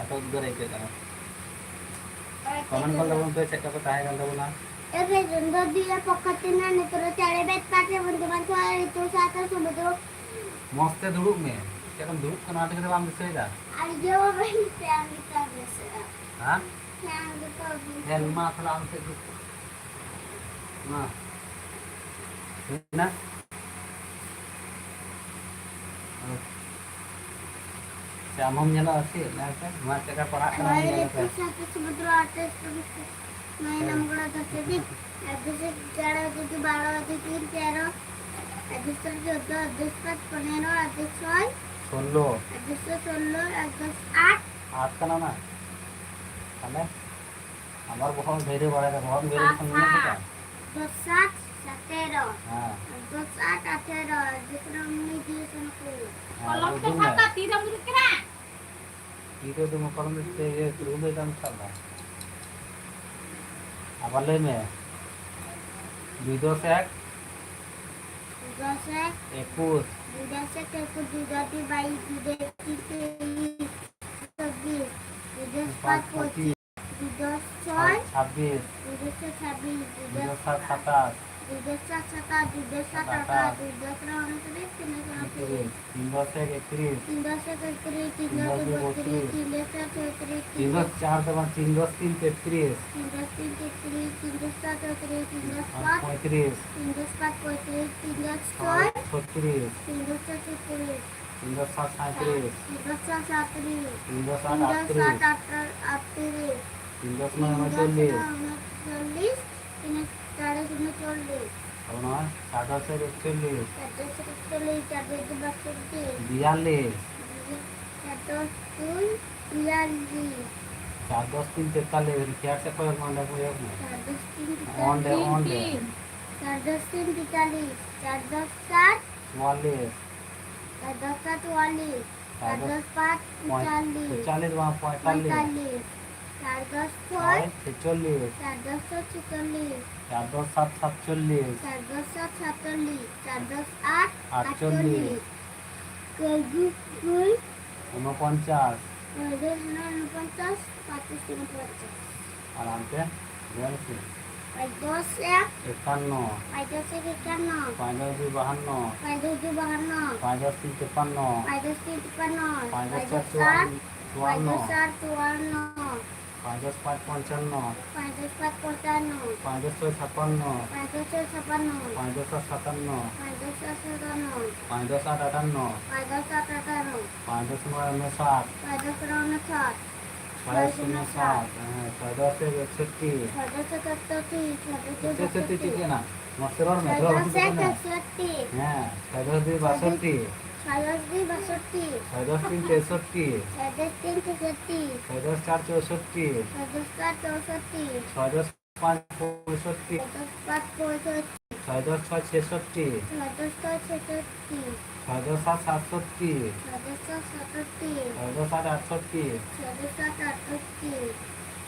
ᱮᱛᱚ ᱩᱫᱽᱜᱟᱹᱨ ᱟᱹᱭᱠᱟᱹᱜ ᱠᱟᱱᱟ᱾ Comment ᱠᱚ ᱛᱟᱵᱚᱱ ᱯᱮ, ᱪᱮᱫ ᱞᱮᱠᱟ ᱯᱮ ᱛᱟᱦᱮᱸ ᱠᱟᱱ ᱛᱟᱵᱚᱱᱟ? ᱮᱠᱮ ᱪᱟᱸᱫᱚ ᱫᱤᱭᱮ ᱯᱚᱠᱚᱛ ᱛᱮ ᱱᱟ ᱱᱤᱛᱚᱜ ᱪᱟᱲᱮ ᱵᱮᱫ ᱯᱟᱴᱮ ᱵᱚᱱᱫᱩ ᱵᱟᱱᱫᱩ ᱟᱨ ᱤᱛᱩ ᱥᱟᱛᱟ ᱥᱩᱢᱩᱫᱨᱚ᱾ ᱢᱚᱡᱽ ᱛᱮ ᱫᱩᱲᱩᱵ ᱢᱮ, ᱪᱮᱫ ᱮᱢ ᱫᱩᱲᱩᱵ ᱠᱟᱱᱟ, ᱚᱱᱟ ᱛᱮᱜᱮ ᱛᱚ ᱵᱟᱢ ᱫᱤᱥᱟᱹᱭᱮᱫᱟ᱾ ᱟᱨ ᱡᱚ ᱵᱟᱹᱧ ᱯᱮ ᱟᱢ ᱜᱮᱛᱚ ᱫᱤᱥᱟᱹᱜᱼᱟ᱾ ᱦᱮᱸ? ᱦᱮᱸ, ᱟᱢ ᱜᱮᱛᱚ ᱫᱤᱥᱟᱹᱜᱼᱟ᱾ ᱧᱮᱞ ᱢᱟ ᱛᱟᱦᱞᱮ ᱟᱢ ᱥᱮᱫ ᱫᱚ᱾ ᱢᱟ᱾ ᱦᱩᱭᱱᱟ? ᱥᱮ ᱟᱢ ᱦᱚᱸᱢ ᱧᱮᱞᱚᱜᱼᱟ ᱥᱮ? ᱧᱮᱞ ᱯᱮ᱾ ᱱᱚᱣᱟ ᱪᱮᱫ ᱞᱮᱠᱟ ᱯᱟᱲᱦᱟᱜ ᱠᱟᱱᱟ, ᱦᱳᱭ, ᱧᱮᱞ ᱯᱮ᱾ ᱤᱛᱩ ᱥᱟᱛᱟ ᱥᱩᱢᱩᱫᱨᱚ ᱟᱴᱷᱟᱥ ᱛᱟᱹᱨᱤᱠᱷ ᱛᱮ᱾ নয় নাম করে দশ দিন, এক দশে এগারো, দুই বারো, দুই তিন তেরো, এক দশে চোদ্দ, এক দশে পাঁচ পনেরো, এক দশে ছয় ষোলো। এক দশে ষোলো, এক দশে আট। আট ᱠᱟᱱᱟ ᱱᱟ? ᱛᱟᱦᱞᱮ ᱟᱵᱟᱨ ᱵᱚᱦᱚᱜ ᱵᱷᱮᱨᱮ ᱵᱟᱲᱟᱭ ᱫᱟ, ᱵᱚᱦᱚᱜ ᱵᱷᱮᱨᱮ ᱟᱴ ᱠᱷᱟᱱ ᱢᱮᱱᱟᱜ ᱠᱟᱫᱟ? ᱫᱚᱥ ᱥᱟᱛ ᱥᱟᱛᱮᱨᱚ᱾ ᱦᱮᱸ᱾ ᱫᱚᱥ ᱟᱴ ᱟᱴᱷᱮᱨᱚ, ᱡᱚᱠᱷᱚᱱ ᱩᱱᱤ ᱫᱤᱭᱮ ᱥᱮᱱ ᱠᱚ᱾ ᱦᱮᱸ, ᱠᱚᱞᱚᱢ ᱛᱮ ᱩᱫᱩᱜ ᱥᱟᱵ ᱢᱮ᱾ ᱠᱟᱜ, ᱛᱤ ᱨᱮᱢ ᱩᱫᱩᱜ ᱠᱟᱱᱟ? ᱛᱤ ᱨᱮ ᱫᱚ ᱢᱚᱠᱚᱨᱚᱢ ᱛᱮ ᱤᱭᱟᱹ ᱨᱩᱸᱰᱟᱹ ᱫᱟᱢ ᱥᱟᱵ ᱫᱟ᱾ ᱟᱵᱟᱨ ᱞᱟᱹᱭ ᱢᱮ᱾ ᱫᱩᱭ ᱫᱚᱥ ᱮᱠ᱾ ᱫᱩᱭ ᱫᱚᱥ ᱮᱠ᱾ ᱮᱠᱩᱥ᱾ ᱫᱩᱭ ᱫᱚᱥ ᱮᱠ ᱮᱠᱩᱥ, ᱫᱩᱭ ᱫᱚᱥ ᱫᱩᱭ ᱵᱟᱭᱤᱥ, ᱫᱩᱭ ᱫᱚᱥ ᱛᱤᱱ ᱛᱮᱭᱤᱥ, ᱪᱚᱵᱵᱤᱥ, ᱫᱩᱭ ᱫᱚᱥ ᱯᱟᱸᱪ ᱯᱟᱸᱪ ᱯᱚᱸᱪᱤᱥ, ᱯᱚᱸᱪᱤᱥ, ᱫᱩᱭ ᱫᱚᱥ ᱪᱷᱚᱭ ᱪᱷᱟᱵᱵᱤᱥ, ᱫᱩᱭ ᱫᱚᱥ ᱪᱷᱚᱭ ᱪᱷᱟᱵᱵᱤᱥ, ᱫᱩᱭ ᱫᱩᱭ ᱫᱚᱥ ᱫᱚᱥ ᱥᱟᱛ ᱥᱟᱛᱟᱥ, ᱫᱩᱭ ᱫᱚᱥ ᱥᱟᱛ ᱥᱟᱛᱟᱥ, ᱫᱩᱭ ᱫᱚᱥ ᱥᱟᱛ ᱟᱴᱷᱟᱥ, ᱫᱩᱭ ᱫᱚᱥ ᱨᱮ ᱩᱱᱛᱨᱤᱥ, ᱛᱤᱱ ᱫᱚᱥ ᱩᱱᱛᱨᱤᱥ᱾ ᱛᱤᱱ ᱫᱚᱥ ᱮᱠ ᱮᱠᱛᱨᱤᱥ᱾ ᱛᱤᱱ ᱫᱚᱥ ᱮᱠ ᱮᱠᱛᱨᱤᱥ, ᱛᱤᱱ ᱫᱚᱥ ᱫᱩᱭ ᱵᱚᱛᱨᱤᱥ᱾ ᱛᱤᱱ ᱫᱚᱥ ᱪᱟᱨ ᱪᱷᱚᱭ ᱛᱤᱨᱤᱥ᱾ ᱛᱤᱱ ᱫᱚᱥ ᱪᱟᱨ ᱫᱚ ᱵᱟᱝ, ᱛᱤᱱ ᱫᱚᱥ ᱛᱤᱱ ᱛᱮᱛᱨᱤᱥ᱾ ᱛᱤᱱ ᱫᱚᱥ ᱛᱤᱱ ᱛᱮᱛᱨᱤᱥ, ᱛᱤᱱ ᱫᱚᱥ ᱪᱟᱨ ᱪᱚᱛᱨᱤᱥ, ᱛᱤᱱ ᱫᱚᱥ ᱯᱟᱸᱪ ᱯᱚᱸᱭᱛᱨᱤᱥ᱾ ᱛᱤᱱ ᱫᱚᱥ ᱯᱟᱸᱪ ᱯᱚᱸᱭᱛᱨᱤᱥ, ᱛᱤᱱ ᱫᱚᱥ ᱪᱷᱚᱭ ᱪᱷᱚᱭ ᱪᱷᱚᱛᱨᱤᱥ᱾ ᱛᱤᱱ ᱫᱚᱥ ᱪᱷᱚᱭ ᱪᱷᱚᱛᱨᱤᱥ᱾ ᱛᱤᱱ ᱫᱚᱥ ᱥᱟᱛ ᱥᱟᱸᱭᱛᱨᱤᱥ᱾ ᱛᱤᱱ ᱫᱚᱥ ᱥᱟᱛ ᱥᱟᱛᱨᱤᱥ᱾ ᱛᱤᱱ ᱫᱚᱥ ᱟᱴ ᱛᱤᱱ ᱫᱚᱥ ᱟᱴ ᱟᱴᱛᱨᱤᱥ᱾ ᱟᱴ ᱟᱴ ᱟᱴᱛᱨᱤᱥ᱾ ᱛᱤᱱ ᱫᱚᱥ ᱱᱚᱭ ᱩᱱᱚᱪᱚᱞᱞᱤᱥ᱾ ᱩᱱᱚᱪᱚᱞᱞᱤᱥ᱾ ᱛᱤᱱ ᱫᱚᱥ ᱪᱟᱨ ᱩᱱᱚᱪᱚᱞᱞᱤᱥ᱾ ᱟᱵᱚ ᱱᱚᱣᱟ ᱪᱟᱨ ᱫᱚᱥ ᱮᱠ ᱮᱠᱪᱚᱞᱞᱤᱥ᱾ ᱪᱟᱨ ᱫᱚᱥ ᱮᱠ ᱮᱠᱪᱚᱞᱞᱤᱥ, ᱪᱟᱨ ᱫᱚᱥ ᱫᱩᱭ ᱵᱟᱥᱚᱴᱴᱤ᱾ ᱵᱤᱭᱟᱞᱞᱤᱥ᱾ ᱪᱟᱨ ᱫᱚᱥ ᱫᱩᱭ ᱵᱤᱭᱟᱞᱞᱤᱥ᱾ ᱪᱟᱨ ᱫᱚᱥ ᱛᱤᱱ ᱛᱮᱛᱟᱞᱞᱤᱥ, ᱪᱮᱭᱟᱨ ᱥᱮᱫ ᱠᱚᱭᱚᱜ ᱢᱮ, ᱚᱸᱰᱮ ᱠᱚᱭᱚᱜ ᱢᱮ᱾ ᱪᱟᱨ ᱫᱚᱥ ᱛᱤᱱ ᱚᱸᱰᱮ, ᱛᱮᱛᱟᱞᱞᱤᱥ᱾ ᱚᱸᱰᱮ᱾ ᱪᱟᱨ ᱫᱚᱥ ᱛᱤᱱ ᱛᱮᱛᱟᱞᱞᱤᱥ, ᱪᱟᱨ ᱫᱚᱥ ᱪᱟᱨ ᱪᱩᱣᱟᱞᱞᱤᱥ᱾ ᱪᱟᱨ ᱫᱚᱥ ᱪᱟᱨ ᱪᱩᱣᱟᱞᱞᱤᱥ, ᱪᱟᱨ ᱫᱚᱥ ᱯᱟᱸᱪ ᱯᱚᱸᱭ-, ᱯᱚᱸᱭᱛᱟᱞᱞᱤᱥ᱾ ᱯᱚᱸᱭᱛᱟᱞᱞᱤᱥ ᱵᱟᱝ, ᱯᱚᱸᱭᱛᱟᱞᱞᱤᱥ᱾ ᱯᱚᱸᱭᱛᱟᱞᱞᱤᱥ, ᱪᱟᱨ ᱫᱚᱥ ᱪᱷᱚᱭ ᱪᱷᱚᱭ ᱪᱷᱮᱪᱚᱞᱞᱤᱥ᱾ ᱪᱟᱨ ᱫᱚᱥ ᱪᱷᱚᱭ ᱪᱷᱮᱪᱚᱞᱞᱤᱥ᱾ ᱪᱟᱨ ᱫᱚᱥ ᱥᱟᱛ ᱥᱟᱛᱪᱚᱞᱞᱤᱥ᱾ ᱪᱟᱨ ᱫᱚᱥ ᱥᱟᱛ ᱥᱟᱛᱪᱚᱞᱞᱤᱥ, ᱪᱟᱨ ᱫᱚᱥ ᱟᱴ ᱟᱴᱪᱚᱞᱞᱤᱥ᱾ ᱟᱴᱪᱚᱞᱞᱤᱥ᱾ ᱠᱟᱹᱡᱩ ᱠᱩᱞ᱾ ᱩᱱᱚᱯᱚᱧᱪᱟᱥ᱾ ᱯᱚᱸᱭᱛᱨᱤᱥ ᱩᱱᱚᱯᱚᱧᱪᱟᱥ, ᱯᱚᱸᱭᱛᱨᱤᱥ ᱩᱱᱚᱯᱚᱧᱪᱟᱥ᱾ ᱟᱨ ᱦᱟᱱᱛᱮ ᱵᱤᱭᱟᱞᱞᱤᱥ᱾ ᱯᱟᱸᱪ ᱫᱚᱥ ᱮᱠ᱾ ᱮᱠᱟᱱᱱᱚ᱾ ᱯᱟᱸᱪ ᱫᱚᱥ ᱮᱠ ᱮᱠᱟᱱᱱᱚ᱾ ᱯᱟᱸᱪ ᱫᱚᱥ ᱫᱩᱭ ᱵᱟᱦᱟᱱᱱᱚ᱾ ᱯᱟᱸᱪ ᱫᱚᱥ ᱫᱩᱭ ᱵᱟᱦᱟᱱᱱᱚ᱾ ᱯᱟᱸᱪ ᱫᱚᱥ ᱛᱤᱱ ᱛᱤᱯᱟᱱᱱᱚ᱾ ᱯᱟᱸᱪ ᱫᱚᱥ ᱛᱤᱱ ᱛᱤᱯᱟᱱᱱᱚ᱾ ᱯᱟᱸᱪ ᱫᱚᱥ ᱪᱟᱨ ᱪᱩᱣᱟᱱᱱᱚ᱾ ᱯᱟᱸᱪ ᱫᱚᱥ ᱪᱟᱨ ᱪᱩᱣᱟᱱᱱᱚ᱾ ᱯᱟᱸᱪ ᱫᱚᱥ ᱯᱟᱸᱪ ᱯᱚᱧᱪᱟᱱᱱᱚ᱾ ᱯᱟᱸᱪ ᱫᱚᱥ ᱯᱟᱸᱪ ᱯᱚᱧᱪᱟᱱᱱᱚ᱾ ᱯᱟᱸᱪ ᱫᱚᱥ ᱪᱷᱚᱭ ᱪᱷᱟᱯᱟᱱᱱᱚ᱾ ᱯᱟᱸᱪ ᱫᱚᱥ ᱪᱷᱚᱭ ᱪᱷᱟᱯᱟᱱᱱᱚ᱾ ᱯᱟᱸᱪ ᱫᱚᱥ ᱥᱟᱛ ᱥᱟᱛᱟᱱᱱᱚ᱾ ᱯᱟᱸᱪ ᱫᱚᱥ ᱥᱟᱛ ᱥᱟᱛᱟᱱᱱᱚ᱾ ᱯᱟᱸᱪ ᱫᱚᱥ ᱟᱴ ᱟᱴᱟᱱᱱᱚ᱾ ᱯᱟᱸᱪ ᱫᱚᱥ ᱟᱴ ᱟᱴᱟᱱᱱᱚ᱾ ᱯᱟᱸᱪ ᱫᱚᱥ ᱱᱚᱭ ᱩᱱᱚᱥᱟᱴ᱾ ᱯᱟᱸᱪ ᱫᱚᱥ ᱱᱚᱭ ᱩᱱᱚᱥᱟᱴ᱾ ছয় শূন্য সাত, হ্যাঁ, ছয় দশে একষট্টি। ছয় দশে একষট্টি, ছয় দশে একষট্টি। ᱪᱮᱫ ᱪᱮᱫ ᱪᱮᱫ ᱪᱮᱫ ᱮᱱᱟ? ᱢᱟᱥᱮ ᱨᱚᱲ ᱢᱮ, ᱪᱷᱚᱭ ᱨᱚᱲ ᱫᱚᱥ ᱢᱮ᱾ ᱮᱠ ᱮᱠᱥᱚᱴᱴᱤ᱾ ᱦᱮᱸ, ᱪᱷᱚᱭ ᱫᱚᱥ ᱫᱩᱭ ᱵᱟᱥᱚᱴᱴᱤ᱾ ᱪᱷᱚᱭ ᱫᱚᱥ ᱫᱩᱭ ᱵᱟᱥᱚᱴᱴᱤ᱾ ᱪᱷᱚᱭ ᱫᱚᱥ ᱛᱤᱱ ᱛᱮᱥᱚᱴᱴᱤ᱾ ᱪᱷᱚᱭ ᱫᱚᱥ ᱛᱤᱱ ᱛᱮᱥᱚᱴᱴᱤ᱾ ᱪᱷᱚᱭ ᱫᱚᱥ ᱪᱟᱨ ᱪᱳᱥᱚᱴᱴᱤ᱾ ᱪᱷᱚᱭ ᱫᱚᱥ ᱪᱟᱨ ᱪᱳᱥᱚᱴᱴᱤ᱾ ᱪᱷᱚᱭ ᱫᱚᱥ ᱯᱟᱸᱪ ᱯᱚᱸᱭᱥᱚᱴᱴᱤ᱾ ᱪᱷᱚᱭ ᱫᱚᱥ ᱯᱟᱸᱪ ᱯᱚᱸᱭᱥᱚᱴᱴᱤ᱾ ᱪᱷᱚᱭ ᱫᱚᱥ ᱪᱷᱚᱭ ᱪᱷᱮᱥᱚᱴᱴᱤ᱾ ᱪᱷᱚᱭ ᱫᱚᱥ ᱥᱟᱛ ᱥᱟᱛᱥᱚᱴᱴᱤ᱾ ᱪᱷᱚᱭ ᱫᱚᱥ ᱥᱟᱛ ᱥᱟᱛᱥᱚᱴᱴᱤ᱾ ᱪᱷᱚᱭ ᱫᱚᱥ ᱥᱟᱛ ᱟᱴᱥᱚᱴᱴᱤ᱾ ᱪᱷᱚᱭ ᱫᱚᱥ ᱥᱟᱛ ᱟᱴᱥᱚᱴᱴᱤ᱾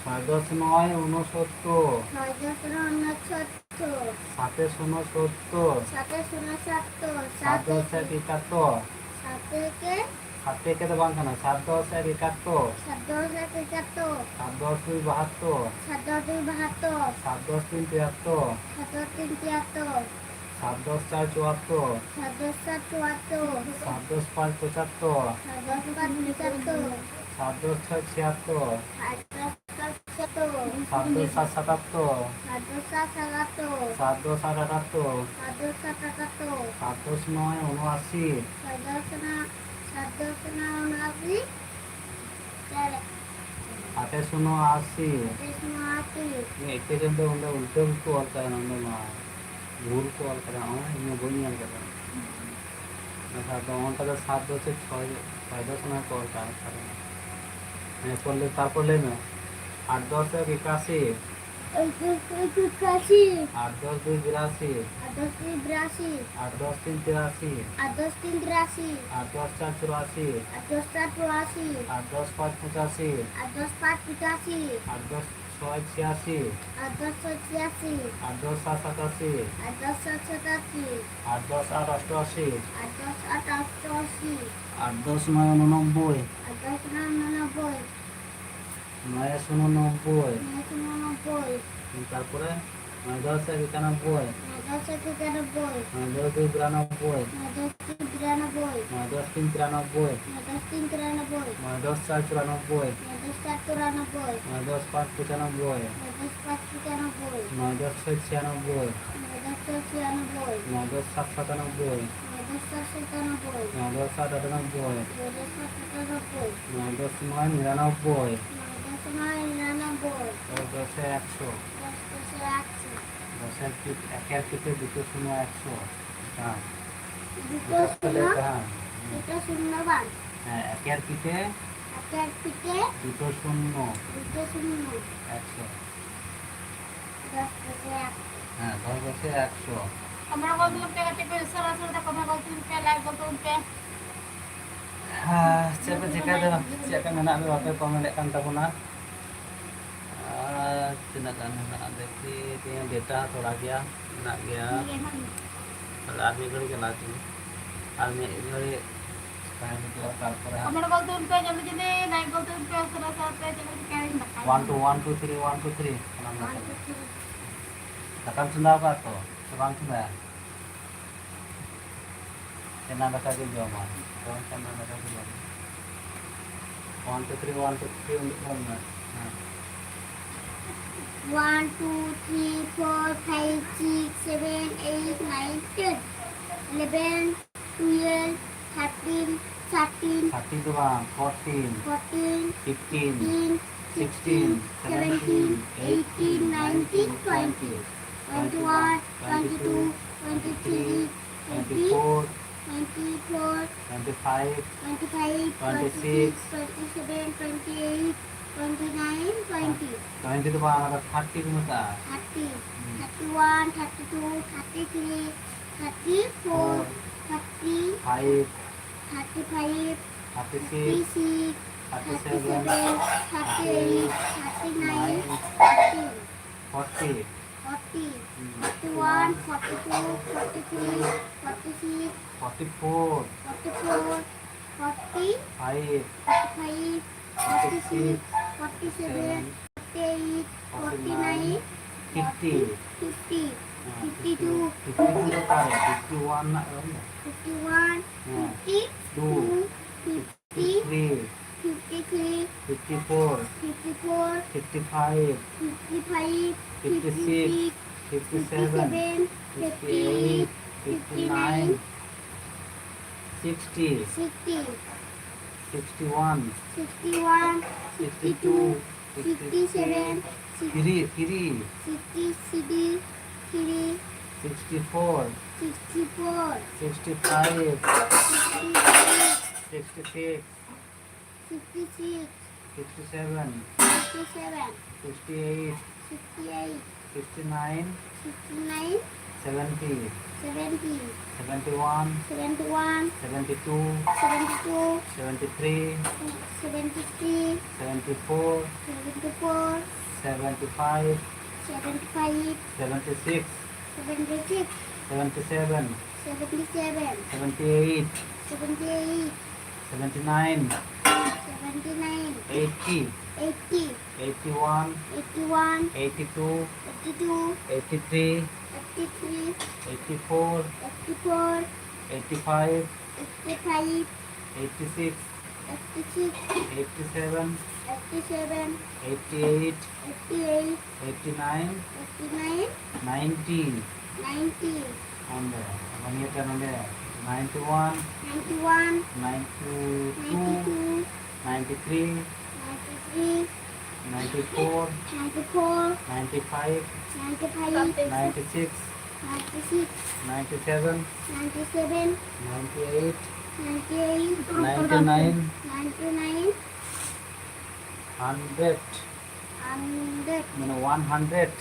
ᱪᱷᱚᱭ ᱫᱚᱥ ᱱᱚᱭ ᱩᱱᱚᱥᱚᱛᱛᱚᱨ᱾ ᱪᱷᱚᱭ ᱫᱚᱥ ᱱᱚᱭ ᱩᱱᱚᱥᱚᱛᱛᱚᱨ᱾ ᱥᱟᱛᱮ ᱥᱩᱱᱚ ᱥᱚᱛᱛᱚᱨ᱾ ᱥᱟᱛᱮ ᱥᱩᱱᱚ ᱥᱚᱛᱛᱚᱨ᱾ ᱥᱟᱛ ᱫᱚᱥ ᱮᱠ ᱮᱠᱟᱛᱛᱚᱨ᱾ ᱥᱟᱛ ᱮᱠᱮ ᱥᱟᱛ ᱮᱠᱮ ᱫᱚ ᱵᱟᱝ ᱠᱟᱱᱟ, ᱥᱟᱛ ᱫᱚᱥ ᱮᱠ ᱮᱠᱟᱛᱛᱚᱨ᱾ ᱥᱟᱛ ᱫᱚᱥ ᱮᱠ ᱮᱠᱟᱛᱛᱚᱨ᱾ ᱥᱟᱛ ᱫᱚᱥ ᱫᱩᱭ ᱵᱟᱦᱟᱛᱛᱚᱨ᱾ ᱥᱟᱛ ᱫᱚᱥ ᱫᱩᱭ ᱵᱟᱦᱟᱛᱛᱚᱨ᱾ ᱥᱟᱛ ᱫᱚᱥ ᱛᱤᱱ ᱛᱤᱭᱟᱛᱛᱚᱨ᱾ ᱥᱟᱛ ᱫᱚᱥ ᱛᱤᱱ ᱛᱤᱭᱟᱛᱛᱚᱨ᱾ ᱥᱟᱛ ᱫᱚᱥ ᱪᱟᱨ ᱪᱩᱣᱟᱛᱛᱚᱨ᱾ ᱥᱟᱛ ᱫᱚᱥ ᱪᱟᱨ ᱪᱩᱣᱟᱛᱛᱚᱨ᱾ ᱥᱟᱛ ᱫᱚᱥ ᱯᱟᱸᱪ ᱯᱚᱸᱪᱟᱛᱛᱚᱨ᱾ ᱥᱟᱛ ᱫᱚᱥ ᱯᱟᱸᱪ ᱯᱚᱸᱪᱟᱛᱛᱚᱨ᱾ ᱥᱟᱛ ᱫᱚᱥ ᱪᱷᱚᱭ ᱪᱷᱤᱭᱟᱛᱛᱚᱨ᱾ ᱥᱟᱛ ᱫᱚᱥ ᱪᱷᱤᱭᱟᱛᱛᱚᱨ᱾ ᱥᱟᱛ ᱫᱚᱥ ᱥᱟᱛ ᱥᱟᱛᱟᱛᱛᱚᱨ᱾ ᱥᱟᱛ ᱫᱚᱥ ᱥᱟᱛ ᱥᱟᱛᱟᱛᱛᱚᱨ᱾ ᱥᱟᱛ ᱫᱚᱥ ᱥᱟᱛ ᱟᱴᱟᱛᱛᱚᱨ᱾ ᱥᱟᱛ ᱫᱚᱥ ᱥᱟᱛ ᱟᱴᱟᱛᱛᱚᱨ᱾ ᱥᱟᱛ ᱫᱚᱥ ᱱᱚᱭ ᱩᱱᱚᱟᱥᱤ᱾ ᱥᱟᱛ ᱫᱚᱥ ᱱᱚᱭ, ᱥᱟᱛ ᱫᱚᱥ ᱱᱚᱭ ᱩᱱᱚᱟᱥᱤ᱾ ᱪᱟᱨ ᱟᱴᱮᱥ ᱩᱱᱚᱟᱥᱤ᱾ ᱟᱴᱮᱥ ᱩᱱᱚᱟᱥᱤ᱾ ᱤᱧ ᱮᱠᱮ ᱡᱚᱱ ᱫᱚ ᱚᱸᱰᱮ ᱩᱞᱴᱟᱹ ᱜᱮᱠᱚ ᱚᱞ ᱠᱟᱫᱟ ᱱᱚᱸᱰᱮ ᱢᱟ᱾ ᱵᱷᱩᱞ ᱠᱚ ᱚᱞ ᱠᱟᱫᱟ, ᱦᱚᱸ, ᱤᱧ ᱦᱚᱸ ᱵᱟᱹᱧ ᱧᱮᱞ ᱠᱟᱫᱟ᱾ ᱟᱪᱪᱷᱟ, ᱟᱫᱚ ᱚᱱᱠᱟ ᱫᱚ ᱥᱟᱛ ᱫᱚᱥᱮ ᱪᱷᱚᱭ, ᱪᱷᱚᱭ ᱫᱚᱥ ᱚᱱᱟ ᱠᱚ ᱚᱞ ᱠᱟᱫᱟ᱾ ᱦᱮᱸ, ᱯᱚᱨ ᱞᱟᱹᱭ, ᱛᱟᱨᱯᱚᱨ ᱞᱟᱹᱭ ᱢᱮ᱾ ᱟᱴ ᱫᱚᱥ ᱮᱠ ᱮᱠᱟᱥᱤ᱾ ᱟᱴ ᱫᱚᱥ ᱮᱠ ᱮᱠᱟᱥᱤ᱾ ᱟᱴ ᱫᱚᱥ ᱫᱩᱭ ᱵᱤᱨᱟᱥᱤ᱾ ᱟᱴ ᱫᱚᱥ ᱫᱩᱭ ᱵᱤᱨᱟᱥᱤ᱾ ᱟᱴ ᱫᱚᱥ ᱛᱤᱱ ᱛᱤᱨᱟᱥᱤ᱾ ᱟᱴ ᱫᱚᱥ ᱛᱤᱱ ᱛᱤᱨᱟᱥᱤ᱾ ᱟᱴ ᱫᱚᱥ ᱪᱟᱨ ᱪᱩᱨᱟᱥᱤ᱾ ᱟᱴ ᱫᱚᱥ ᱪᱟᱨ ᱪᱩᱨᱟᱥᱤ᱾ ᱟᱴ ᱫᱚᱥ ᱯᱟᱸᱪ ᱯᱚᱸᱪᱟᱥᱤ᱾ ᱟᱴ ᱫᱚᱥ ᱯᱟᱸᱪ ᱯᱚᱸᱪᱟᱥᱤ᱾ ᱟᱴ ᱫᱚᱥ ᱪᱷᱚᱭ ᱪᱷᱤᱭᱟᱥᱤ᱾ ᱟᱴ ᱫᱚᱥ ᱪᱷᱚᱭ ᱪᱷᱤᱭᱟᱥᱤ᱾ ᱟᱴ ᱫᱚᱥ ᱥᱟᱛ ᱥᱟᱛᱟᱥᱤ᱾ ᱟᱴ ᱫᱚᱥ ᱥᱟᱛ ᱥᱟᱛᱟᱥᱤ᱾ ᱟᱴ ᱫᱚᱥ ᱟᱴ ᱚᱥᱴᱚᱟᱥᱤ᱾ ᱟᱴ ᱫᱚᱥ ᱟᱴ ᱚᱥᱴᱚᱟᱥᱤ᱾ ᱟᱴ ᱫᱚᱥ ᱱᱚᱭ ᱩᱱᱚᱱᱚᱵᱵᱳᱭ᱾ ᱟᱴ ᱫᱚᱥ ᱱᱚᱭ ᱩᱱᱚᱱᱚᱵᱵᱳᱭ᱾ ᱱᱚᱭ ᱥᱩᱱᱚ ᱱᱚᱵᱵᱳᱭ᱾ ᱱᱚᱭ ᱥᱩᱱᱚ ᱱᱚᱵᱵᱳᱭ᱾ ᱛᱟᱨᱯᱚᱨᱮ ᱱᱚᱭ ᱫᱚᱥ ᱮᱠ ᱮᱠᱟᱱᱚᱵᱵᱳᱭ᱾ ᱱᱚᱭ ᱫᱚᱥ ᱮᱠ ᱮᱠᱟᱱᱚᱵᱵᱳᱭ᱾ ᱱᱚᱭ ᱫᱚᱥ ᱫᱩᱭ ᱵᱤᱨᱟᱱᱚᱵᱵᱳᱭ᱾ ᱱᱚᱭ ᱫᱚᱥ ᱫᱩᱭ ᱵᱤᱨᱟᱱᱚᱵᱵᱳᱭ᱾ ᱱᱚᱭ ᱫᱚᱥ ᱛᱤᱱ ᱛᱤᱨᱟᱱᱚᱵᱵᱳᱭ᱾ ᱱᱚᱭ ᱫᱚᱥ ᱛᱤᱱ ᱛᱤᱨᱟᱱᱚᱵᱵᱳᱭ᱾ ᱱᱚᱭ ᱫᱚᱥ ᱪᱟᱨ ᱪᱩᱨᱟᱱᱚᱵᱵᱳᱭ᱾ ᱱᱚᱭ ᱫᱚᱥ ᱪᱟᱨ ᱪᱩᱨᱟᱱᱚᱵᱵᱳᱭ᱾ ᱱᱚᱭ ᱫᱚᱥ ᱯᱟᱸᱪ ᱯᱚᱸᱪᱟᱱᱚᱵᱵᱳᱭ᱾ ᱱᱚᱭ ᱫᱚᱥ ᱯᱟᱸᱪ ᱯᱚᱸᱪᱟᱱᱚᱵᱵᱳᱭ᱾ ᱱᱚᱭ ᱫᱚᱥ ᱪᱷᱚᱭ ᱪᱷᱤᱭᱟᱱᱚᱵᱵᱳᱭ᱾ ᱱᱚᱭ ᱫᱚᱥ ᱪᱷᱚᱭ ᱪᱷᱤᱭᱟᱱᱚᱵᱵᱳᱭ᱾ ᱱᱚᱭ ᱫᱚᱥ ᱥᱟᱛ ᱥᱟᱛᱟᱱᱚᱵᱵᱳᱭ᱾ ᱱᱚᱭ ᱫᱚᱥ ᱥᱟᱛ ᱥᱟᱛᱟᱱᱚᱵᱵᱳᱭ᱾ ᱱᱚᱭ ᱫᱚᱥ ᱥᱟᱛ ᱟᱴᱟᱱᱚᱵᱵᱳᱭ᱾ ᱱᱚᱭ ᱫᱚᱥ ᱥᱟᱛ ᱟᱴᱟᱱᱚᱵᱵᱳᱭ᱾ ᱱᱚᱭ ᱫᱚᱥ ᱱᱚᱭ ᱱᱤᱨᱟᱱᱚᱵᱵᱳᱭ᱾ ᱱᱚᱭ ᱱᱚᱭ ᱱᱟᱱᱟ ᱵᱳᱭ। দশ দশে একশো। দশ দশে একশো। দশের পিঠ, একের পিঠে দুটো শূন্য একশো। হ্যাঁ। দুটো এটা পেলে শূন্য, হ্যাঁ। হুম। দুটো শূন্য বাদ। হ্যাঁ, একের পিঠে একের পিঠে দুটো শূন্য। দুটো শূন্য। একশো। দশ দশে একশো। ᱦᱮᱸ, ᱫᱚᱥ ᱫᱚᱥᱮ ᱮᱠᱥᱚ᱾ ᱠᱚᱢᱮᱱᱴ ᱜᱚᱞ ᱛᱟᱵᱚᱱ ᱯᱮ, ᱜᱟᱛᱮ ᱠᱚ, ᱩᱥᱟᱹᱨᱟ ᱩᱥᱟᱹᱨᱟ ᱛᱮ ᱠᱚᱢᱮᱱᱴ ᱜᱚᱞ ᱛᱟᱵᱚᱱ ᱯᱮ, ᱞᱟᱭᱤᱠ ᱜᱚᱞ ᱛᱟᱵᱚᱱ ᱯᱮ᱾ ᱦᱮᱸ, ᱪᱮᱫ ᱯᱮ ᱪᱤᱠᱟᱹᱭᱮᱫᱟ? ᱪᱮᱫ ᱞᱮᱠᱟ ᱢᱮᱱᱟᱜ ᱯᱮᱭᱟ? ᱵᱟᱯᱮ ᱠᱚᱢᱮᱱᱴ ᱮᱫ ᱠᱟᱱ ᱛᱟᱵᱚᱱᱟ᱾ ᱟᱨ ᱛᱤᱱᱟᱹᱜ ᱜᱟᱱ ᱢᱮᱱᱟᱜᱼᱟ? ᱫᱮᱠᱷᱤ, ᱛᱮᱦᱮᱧ ᱰᱮᱴᱟ ᱛᱷᱚᱲᱟ ᱜᱮᱭᱟ, ᱢᱮᱱᱟᱜ ᱜᱮᱭᱟ᱾ ᱛᱟᱦᱞᱮ ᱟᱨ ᱢᱤᱫ ᱜᱷᱟᱹᱲᱤᱡ ᱪᱟᱞᱟᱣ ᱦᱚᱪᱚ ᱢᱮ᱾ ᱟᱨ ᱢᱤᱫ ᱜᱷᱟᱹᱲᱤᱡ ᱛᱟᱦᱮᱸ ᱦᱚᱪᱚᱣᱟᱜ, ᱛᱟᱨᱯᱚᱨᱮ ᱦᱟᱸᱜ᱾ ᱠᱚᱢᱮᱱᱴ ᱜᱚᱞ ᱛᱟᱵᱚᱱ ᱯᱮ, ᱡᱚᱞᱫᱤ ᱡᱚᱞᱫᱤ ᱞᱟᱭᱤᱠ ᱜᱚᱞ ᱛᱟᱵᱚᱱ ᱯᱮ, ᱩᱥᱟᱹᱨᱟ ᱩᱥᱟᱹᱨᱟ ᱛᱮ ᱪᱮᱫ ᱠᱚ ᱪᱤᱠᱟᱹᱭᱮᱫᱟ? ᱫᱟᱠᱟ one two, one two three, one two three. ᱥᱟᱱᱟᱢ ᱚᱣᱟᱱ ᱴᱩ ᱛᱷᱨᱤ᱾ ᱫᱟᱠᱟᱢ ᱪᱚᱸᱫᱟ ᱟᱠᱟᱫ ᱛᱚ ᱥᱮ ᱵᱟᱢ ᱪᱚᱸᱫᱟᱭᱟ? ᱪᱟᱱᱟ ᱫᱟᱠᱟ ᱜᱮ ᱡᱚᱢᱟ᱾ ᱡᱚᱢ ᱪᱟᱱᱟ ᱫᱟᱠᱟ ᱜᱮ ᱡᱚᱢᱟ᱾ One two three, one two three ᱩᱰᱩᱠ ᱵᱚᱞ ᱢᱮ᱾ ᱦᱮᱸ᱾ One, two, three, four, five, six, seven, eight, nine, ten, eleven, twelve, thirteen, thirteen, thirteen ᱫᱚ ᱵᱟᱝ, fourteen, fourteen, fifteen, fifteen, sixteen, seventeen, eighteen, nineteen, twenty, twenty-one, twenty-two, twenty-three, twenty-four, twenty-four, twenty-five, twenty-five, twenty-six, twenty-six, twenty-seven, twenty-eight, twenty-nine, twenty. Twenty ᱫᱚ ᱵᱟᱝ, ᱚᱱᱟ ᱫᱚ thirty ᱠᱚ ᱢᱮᱛᱟᱜᱼᱟ᱾ Thirty, ᱦᱩᱸ᱾ Thirty-one, thirty-two, thirty-three, thirty-four, four, thirty, five, thirty-five, thirty-six, thirty-seven, thirty-eight, thirty-nine, thirty, forty. Forty. Hmm. Forty-one, forty-two, forty-three, forty-six, forty-four, forty-four, forty, five, forty-five, forty-six, forty-seven, forty-eight, forty-nine, fifty. Fifty. Fifty-two. Fifty-two ᱫᱚ ᱚᱠᱟᱨᱮ? Fifty-one ᱨᱮᱱᱟᱜ ᱫᱚ ᱵᱟᱝ? Fifty-one, fifty-two, fifty-three, fifty-three, fifty-four, fifty-four, fifty-five, fifty-five, fifty-six, fifty-seven, fifty-eight, fifty-nine, sixty. Sixty. sixty one, sixty one, sixty two, sixty seven, three, three, sixty three, three, sixty four, sixty four, sixty five, sixty six, sixty six, sixty seven, sixty seven, sixty eight, sixty eight, sixty nine, sixty nine, seventy, seventy, seventy one, seventy one, seventy two, seventy two, seventy three, seventy three, seventy four, seventy four, seventy five, seventy five, seventy six, seventy six, seventy seven, seventy seven, seventy eight, seventy eight, seventy nine, seventy nine, eighty, eighty, eighty one, eighty one, eighty two, eighty two, eighty three, eighty three, eighty four, eighty four, eighty five, eighty five, eighty six, eighty six, eighty seven, eighty seven, eighty eight, eighty eight, eighty nine, eighty nine, ninety. Ninety. ᱚᱸᱰᱮ, ᱟᱵᱟᱨ ᱱᱤᱭᱟᱹᱴᱟ ᱱᱚᱸᱰᱮ, ninety one, ninety one, ninety two, ninety two, ninety three, ninety three, ninety four, ninety four, ninety five, ninety five, ninety six, ninety six, ninety seven, ninety seven, ninety eight, ninety eight, ninety nine, ninety nine, hundred. Hundred. ᱢᱟᱱᱮ one hundred.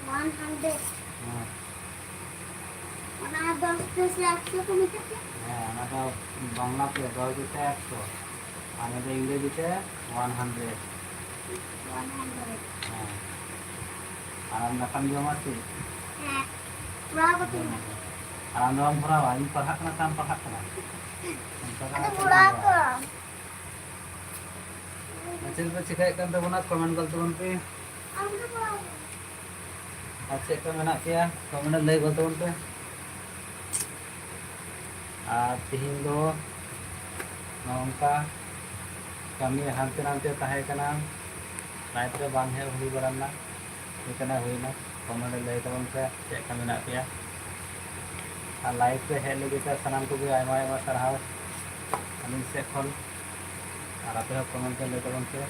One hundred. ᱦᱮᱸ᱾ ᱚᱱᱟ ᱫᱚᱥ ᱯᱚᱭᱥᱟ ᱮᱠᱥᱚ ᱠᱚ ᱢᱮᱛᱟᱜ ᱜᱮᱭᱟ? ᱦᱮᱸ, ᱚᱱᱟ ᱫᱚ ᱵᱟᱝᱞᱟ ᱛᱮ ᱫᱚᱥ ᱯᱚᱭᱥᱟ ᱮᱠᱥᱚ, ᱟᱨ ᱱᱚᱰᱮ ᱤᱝᱨᱮᱡᱤ ᱛᱮ one hundred. One hundred. ᱦᱮᱸ᱾ ᱟᱨ ᱟᱢ ᱫᱟᱠᱟᱢ ᱡᱚᱢᱟ ᱥᱮ? ᱦᱮᱸ᱾ ᱵᱷᱚᱨᱟᱣ ᱠᱟᱛᱮ ᱡᱚᱢ ᱢᱮ᱾ ᱟᱨ ᱟᱢ ᱫᱚ ᱵᱟᱢ ᱵᱷᱚᱨᱟᱣᱟ, ᱤᱧ ᱯᱟᱲᱦᱟᱜ ᱠᱟᱱᱟ ᱥᱮ ᱟᱢ ᱯᱟᱲᱦᱟᱜ ᱠᱟᱱᱟ? ᱚᱱᱠᱟ ᱫᱚ ᱟᱫᱚ ᱟᱞᱚᱯᱮ ᱵᱷᱚᱨᱟᱣ ᱵᱷᱚᱨᱟᱣᱟ᱾ ᱠᱚ᱾ ᱟᱨ ᱪᱮᱫ ᱯᱮ ᱪᱤᱠᱟᱹᱭᱮᱫ ᱠᱟᱱ ᱛᱟᱵᱚᱱᱟ? Comment ᱜᱚᱫ ᱛᱟᱵᱚᱱ ᱯᱮ᱾ ᱟᱨ ᱪᱮᱫ ᱞᱮᱠᱟ ᱢᱮᱱᱟᱜ ᱯᱮᱭᱟ? Comment ᱨᱮ ᱞᱟᱹᱭ ᱜᱚᱫ ᱛᱟᱵᱚᱱ ᱯᱮ᱾ ᱟᱨ ᱛᱤᱦᱤᱧ ᱫᱚ ᱱᱚᱝᱠᱟ ᱠᱟᱹᱢᱤ ᱦᱟᱱᱛᱮ ᱱᱟᱱᱛᱮ ᱛᱟᱦᱮᱸ ᱠᱟᱱᱟ, live ᱨᱮ ᱵᱟᱝ ᱦᱮᱡ ᱦᱩᱭ ᱵᱟᱲᱟ ᱞᱮᱱᱟ᱾ ᱦᱩᱭ ᱠᱟᱱᱟ, ᱦᱩᱭᱱᱟ᱾ Comment ᱨᱮ ᱞᱟᱹᱭ ᱛᱟᱵᱚᱱ ᱯᱮ ᱪᱮᱫ ᱞᱮᱠᱟ ᱢᱮᱱᱟᱜ ᱯᱮᱭᱟ᱾ ᱟᱨ live ᱨᱮ ᱦᱮᱡ ᱞᱟᱹᱜᱤᱫ ᱛᱮ ᱥᱟᱱᱟᱢ ᱠᱚᱜᱮ ᱟᱭᱢᱟ ᱟᱭᱢᱟ ᱥᱟᱨᱦᱟᱣ ᱟᱹᱞᱤᱧ ᱥᱮᱫ ᱠᱷᱚᱱ᱾ ᱟᱨ ᱟᱯᱮ ᱦᱚᱸ comment ᱨᱮ ᱞᱟᱹᱭ ᱛᱟᱵᱚᱱ ᱯᱮ,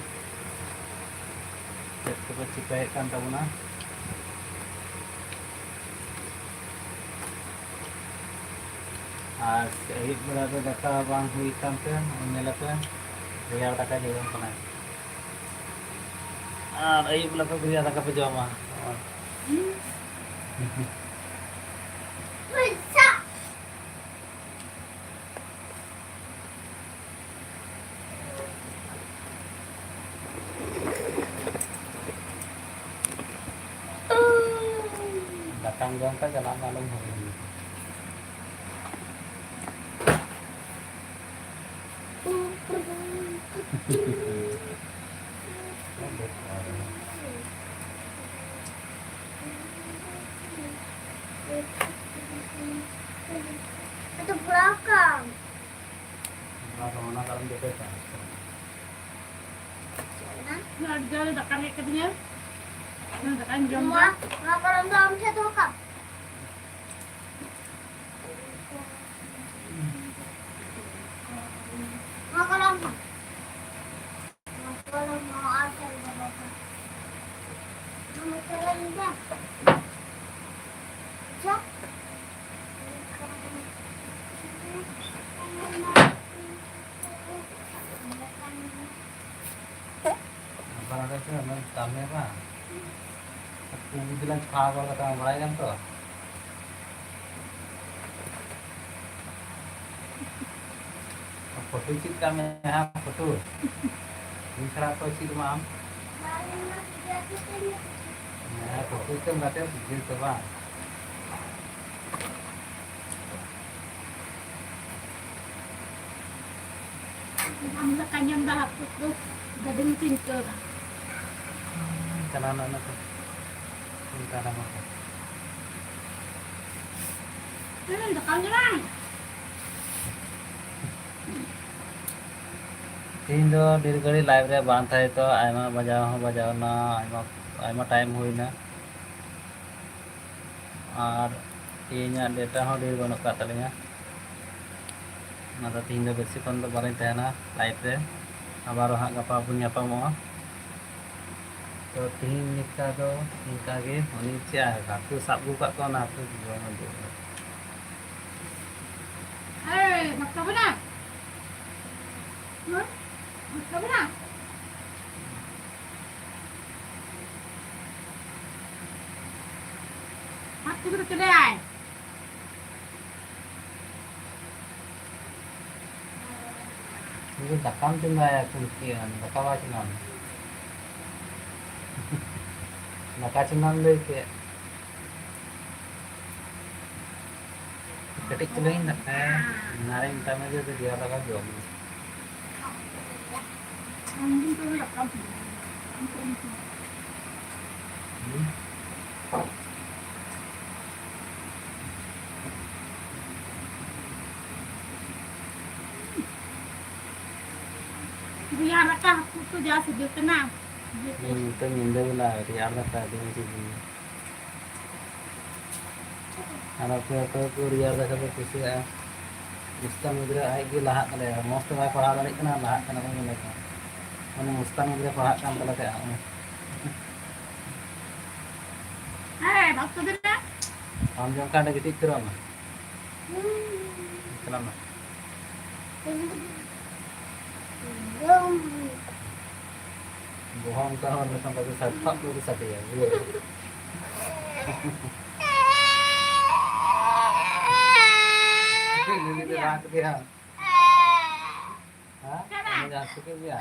ᱪᱮᱫ ᱠᱚᱯᱮ ᱪᱤᱠᱟᱹᱭᱮᱫ ᱠᱟᱱ ᱛᱟᱵᱚᱱᱟ᱾ ᱟᱨ ᱟᱹᱭᱩᱵ ᱵᱮᱲᱟ ᱫᱚ ᱫᱟᱠᱟ ᱵᱟᱝ ᱦᱩᱭ ᱠᱟᱱᱛᱮ, ᱧᱮᱞᱟᱯᱮ, ᱨᱮᱭᱟᱲ ᱫᱟᱠᱟ ᱡᱚᱡᱚᱢ ᱠᱟᱱᱟ᱾ ᱟᱨ ᱟᱹᱭᱩᱵ ᱵᱮᱞᱟ ᱫᱚ ᱨᱮᱭᱟᱲ ᱫᱟᱠᱟ ᱯᱮ ᱡᱚᱢᱟ᱾ ᱫᱟᱠᱟᱢ ᱡᱚᱢ ᱠᱷᱟᱡ ᱪᱟᱞᱟᱜ ᱢᱮ, ᱟᱞᱚᱢ ᱦᱤᱲᱤᱧᱟ᱾ ᱟᱫᱚ ᱵᱷᱚᱨᱟᱣ ᱠᱟᱜ ᱟᱢ᱾ ᱚᱱᱟ ᱫᱚ ᱚᱱᱟ ᱠᱟᱨᱚᱱ ᱛᱮ ᱯᱮ ᱪᱟᱥ ᱠᱟᱱᱟ᱾ ᱟᱹᱰᱤ ᱡᱳᱨ ᱫᱟᱠᱟ ᱨᱮᱸᱜᱮᱡ ᱠᱟᱫᱤᱧᱟ᱾ ᱫᱟᱠᱟᱧ ᱡᱚᱢ ᱱᱚᱣᱟ, ᱫᱟ᱾ ᱱᱚᱣᱟ ᱠᱟᱨᱚᱱ ᱫᱚ ᱟᱢ ᱴᱷᱮᱱ ᱫᱚᱦᱚ ᱠᱟᱜ᱾ ᱱᱚᱣᱟ ᱠᱟᱨᱚᱱ ᱫᱚ᱾ ᱟᱵᱟᱨ ᱚᱸᱰᱮ ᱥᱮ ᱚᱱᱟ ᱠᱟᱹᱢᱤ ᱵᱟᱝ? ᱩᱱᱠᱩ ᱡᱩᱫᱤ ᱞᱟᱝ ᱠᱷᱟᱣᱟ ᱜᱚᱫ ᱠᱟᱛᱮ ᱵᱟᱲᱟᱭ ᱜᱮᱭᱟᱢ ᱛᱚ? ᱯᱷᱳᱴᱳ ᱪᱮᱫ ᱠᱟᱜ ᱢᱮ, ᱦᱟᱸᱜ ᱯᱷᱳᱴᱳ᱾ ᱤᱧ ᱪᱷᱟᱲᱟ ᱚᱠᱚᱭ ᱪᱮᱫ ᱟᱢᱟ ᱟᱢ? ᱦᱮᱸ, ᱯᱷᱳᱴᱳ ᱪᱮᱫ ᱮᱢ ᱜᱟᱛᱮ ᱥᱤᱡᱤᱱ ᱛᱚ ᱵᱟᱝ? ᱟᱢ ᱫᱟᱠᱟ ᱡᱚᱢ ᱫᱟ ᱦᱟᱹᱠᱩ ᱩᱛᱩ ᱜᱟᱹᱰᱤ ᱢᱚᱛᱚᱧ ᱟᱹᱭᱠᱟᱹᱣ ᱫᱟ᱾ ᱪᱟᱞᱟᱣ ᱱᱟ ᱚᱱᱟ ᱠᱚ᱾ ᱪᱤᱱᱛᱟ ᱫᱚ ᱵᱟᱝ᱾ ᱦᱩᱸ, ᱫᱟᱠᱟᱢ ᱡᱚᱢᱟ? ᱛᱮᱦᱮᱧ ᱫᱚ ᱰᱷᱮᱨ ᱜᱷᱟᱹᱲᱤᱡ live ᱨᱮ ᱵᱟᱝ ᱛᱟᱦᱮᱸ ᱛᱚ, ᱟᱭᱢᱟ ᱵᱟᱡᱟᱣ ᱦᱚᱸ ᱵᱟᱡᱟᱣ ᱱᱟ, ᱟᱭᱢᱟ, ᱟᱭᱢᱟ time ᱦᱩᱭᱱᱟ᱾ ᱟᱨ ᱛᱮᱦᱮᱧᱟᱜ data ᱦᱚᱸ ᱰᱷᱮᱨ ᱵᱟᱹᱱᱩᱜ ᱟᱠᱟᱫ ᱛᱟᱹᱞᱤᱧᱟ, ᱚᱱᱟᱛᱮ ᱛᱮᱦᱮᱧ ᱫᱚ ᱵᱮᱥᱤ ᱠᱷᱚᱱ ᱫᱚ ᱵᱟᱹᱞᱤᱧ ᱛᱟᱦᱮᱱᱟ live ᱨᱮ᱾ ᱟᱵᱟᱨ ᱦᱟᱸᱜ ᱜᱟᱯᱟ ᱵᱚᱱ ᱧᱟᱯᱟᱢᱚᱜᱼᱟ᱾ ᱛᱚ ᱛᱤᱦᱤᱧ ᱞᱮᱠᱟ ᱫᱚ ᱤᱱᱠᱟ ᱜᱮ᱾ ᱩᱱᱤ ᱪᱮᱫ ᱦᱟᱹᱠᱩ ᱥᱟᱵ ᱟᱹᱜᱩ ᱠᱟᱜ ᱠᱚᱣᱟ, ᱚᱱᱟ ᱦᱟᱹᱠᱩ ᱡᱚᱢ ᱟᱹᱜᱩ᱾ ᱮᱭ, ᱵᱷᱟᱛ ᱠᱷᱟᱵᱮ ᱱᱟ? ᱦᱩᱸ? ᱵᱷᱟᱛ ᱠᱷᱟᱵᱮ ᱱᱟ? ᱵᱷᱟᱛ ᱠᱷᱟᱵᱮ ᱱᱟ ᱪᱚᱞᱮ ᱟᱭ᱾ ᱤᱧ ᱫᱚ ᱫᱟᱠᱟᱢ ᱪᱚᱸᱫᱟᱭᱟ ᱠᱩᱝᱠᱤᱭᱟᱹ, ᱫᱟᱠᱟ ᱵᱟᱭ ᱪᱚᱸᱫᱟᱭᱟ᱾ ᱫᱟᱠᱟ ᱪᱚᱸᱫᱟᱢ ᱞᱟᱹᱭ ᱠᱮᱫ᱾ ᱠᱟᱹᱴᱤᱡ ᱪᱩᱞᱩᱝ ᱤᱧ ᱫᱟᱠᱟᱭᱟ, ᱚᱱᱟᱨᱮ ᱢᱮᱛᱟᱭ ᱢᱮ ᱡᱮ ᱨᱮᱭᱟᱲ ᱫᱟᱠᱟ ᱡᱚᱢ ᱢᱮ᱾ ᱨᱮᱭᱟᱲ ᱫᱟᱠᱟ ᱦᱟᱹᱠᱩ ᱩᱛᱩ ᱡᱟ ᱥᱤᱵᱤᱞ ᱠᱟᱱᱟ᱾ ᱦᱩᱸ, ᱱᱤᱛᱚᱜ ᱧᱤᱫᱟᱹ ᱵᱮᱞᱟ ᱨᱮᱭᱟᱲ ᱫᱟᱠᱟ ᱟᱹᱰᱤ ᱢᱚᱡᱽ ᱵᱩᱡᱷᱟᱹᱜᱼᱟ᱾ ᱟᱨ ᱟᱯᱮ ᱚᱠᱚᱭ ᱠᱚ ᱨᱮᱭᱟᱲ ᱫᱟᱠᱟ ᱯᱮ ᱠᱩᱥᱤᱭᱟᱜᱼᱟ? ᱢᱩᱥᱠᱟᱱ ᱜᱤᱫᱽᱨᱟᱹ ᱟᱡ ᱜᱮ ᱞᱟᱦᱟᱜ ᱛᱟᱞᱮᱭᱟ, ᱢᱚᱡᱽ ᱛᱮ ᱵᱟᱭ ᱯᱟᱲᱦᱟᱣ ᱫᱟᱲᱮᱭᱟᱜ ᱠᱟᱱᱟ, ᱞᱟᱦᱟᱜ ᱠᱟᱱᱟ ᱵᱚᱱ ᱢᱮᱱᱮ ᱠᱟᱱᱟ᱾ ᱢᱟᱱᱮ ᱢᱩᱥᱠᱟᱱ ᱜᱤᱫᱽᱨᱟᱹ ᱯᱟᱲᱦᱟᱜ ᱠᱟᱱ ᱛᱟᱞᱮ ᱛᱟᱦᱮᱸᱫ᱾ ᱦᱮᱸ, ᱵᱟᱯ ᱠᱚ ᱫᱮᱱᱟ᱾ ᱟᱢ ᱡᱚᱢ ᱠᱷᱟᱱ ᱜᱤᱛᱤᱡ ᱩᱛᱟᱹᱨᱚᱜ ᱢᱮ᱾ ᱪᱟᱞᱟᱜ ᱢᱮ᱾ ᱵᱚᱦᱚᱜ ᱚᱱᱠᱟ ᱦᱚᱸ ᱞᱮᱠᱷᱟᱱ ᱵᱷᱟᱜᱤ ᱥᱟᱰᱮ, ᱴᱷᱚᱜ ᱠᱚ ᱥᱟᱰᱮᱭᱟ, ᱵᱩᱡᱷᱟᱹᱣ᱾ ᱩᱱᱤ ᱫᱚ ᱨᱟᱜ ᱠᱮᱫᱮᱭᱟ᱾ ᱦᱮᱸ? ᱩᱱᱤ ᱫᱚ ᱦᱟᱹᱥᱩ ᱠᱮᱫ ᱢᱮᱭᱟ?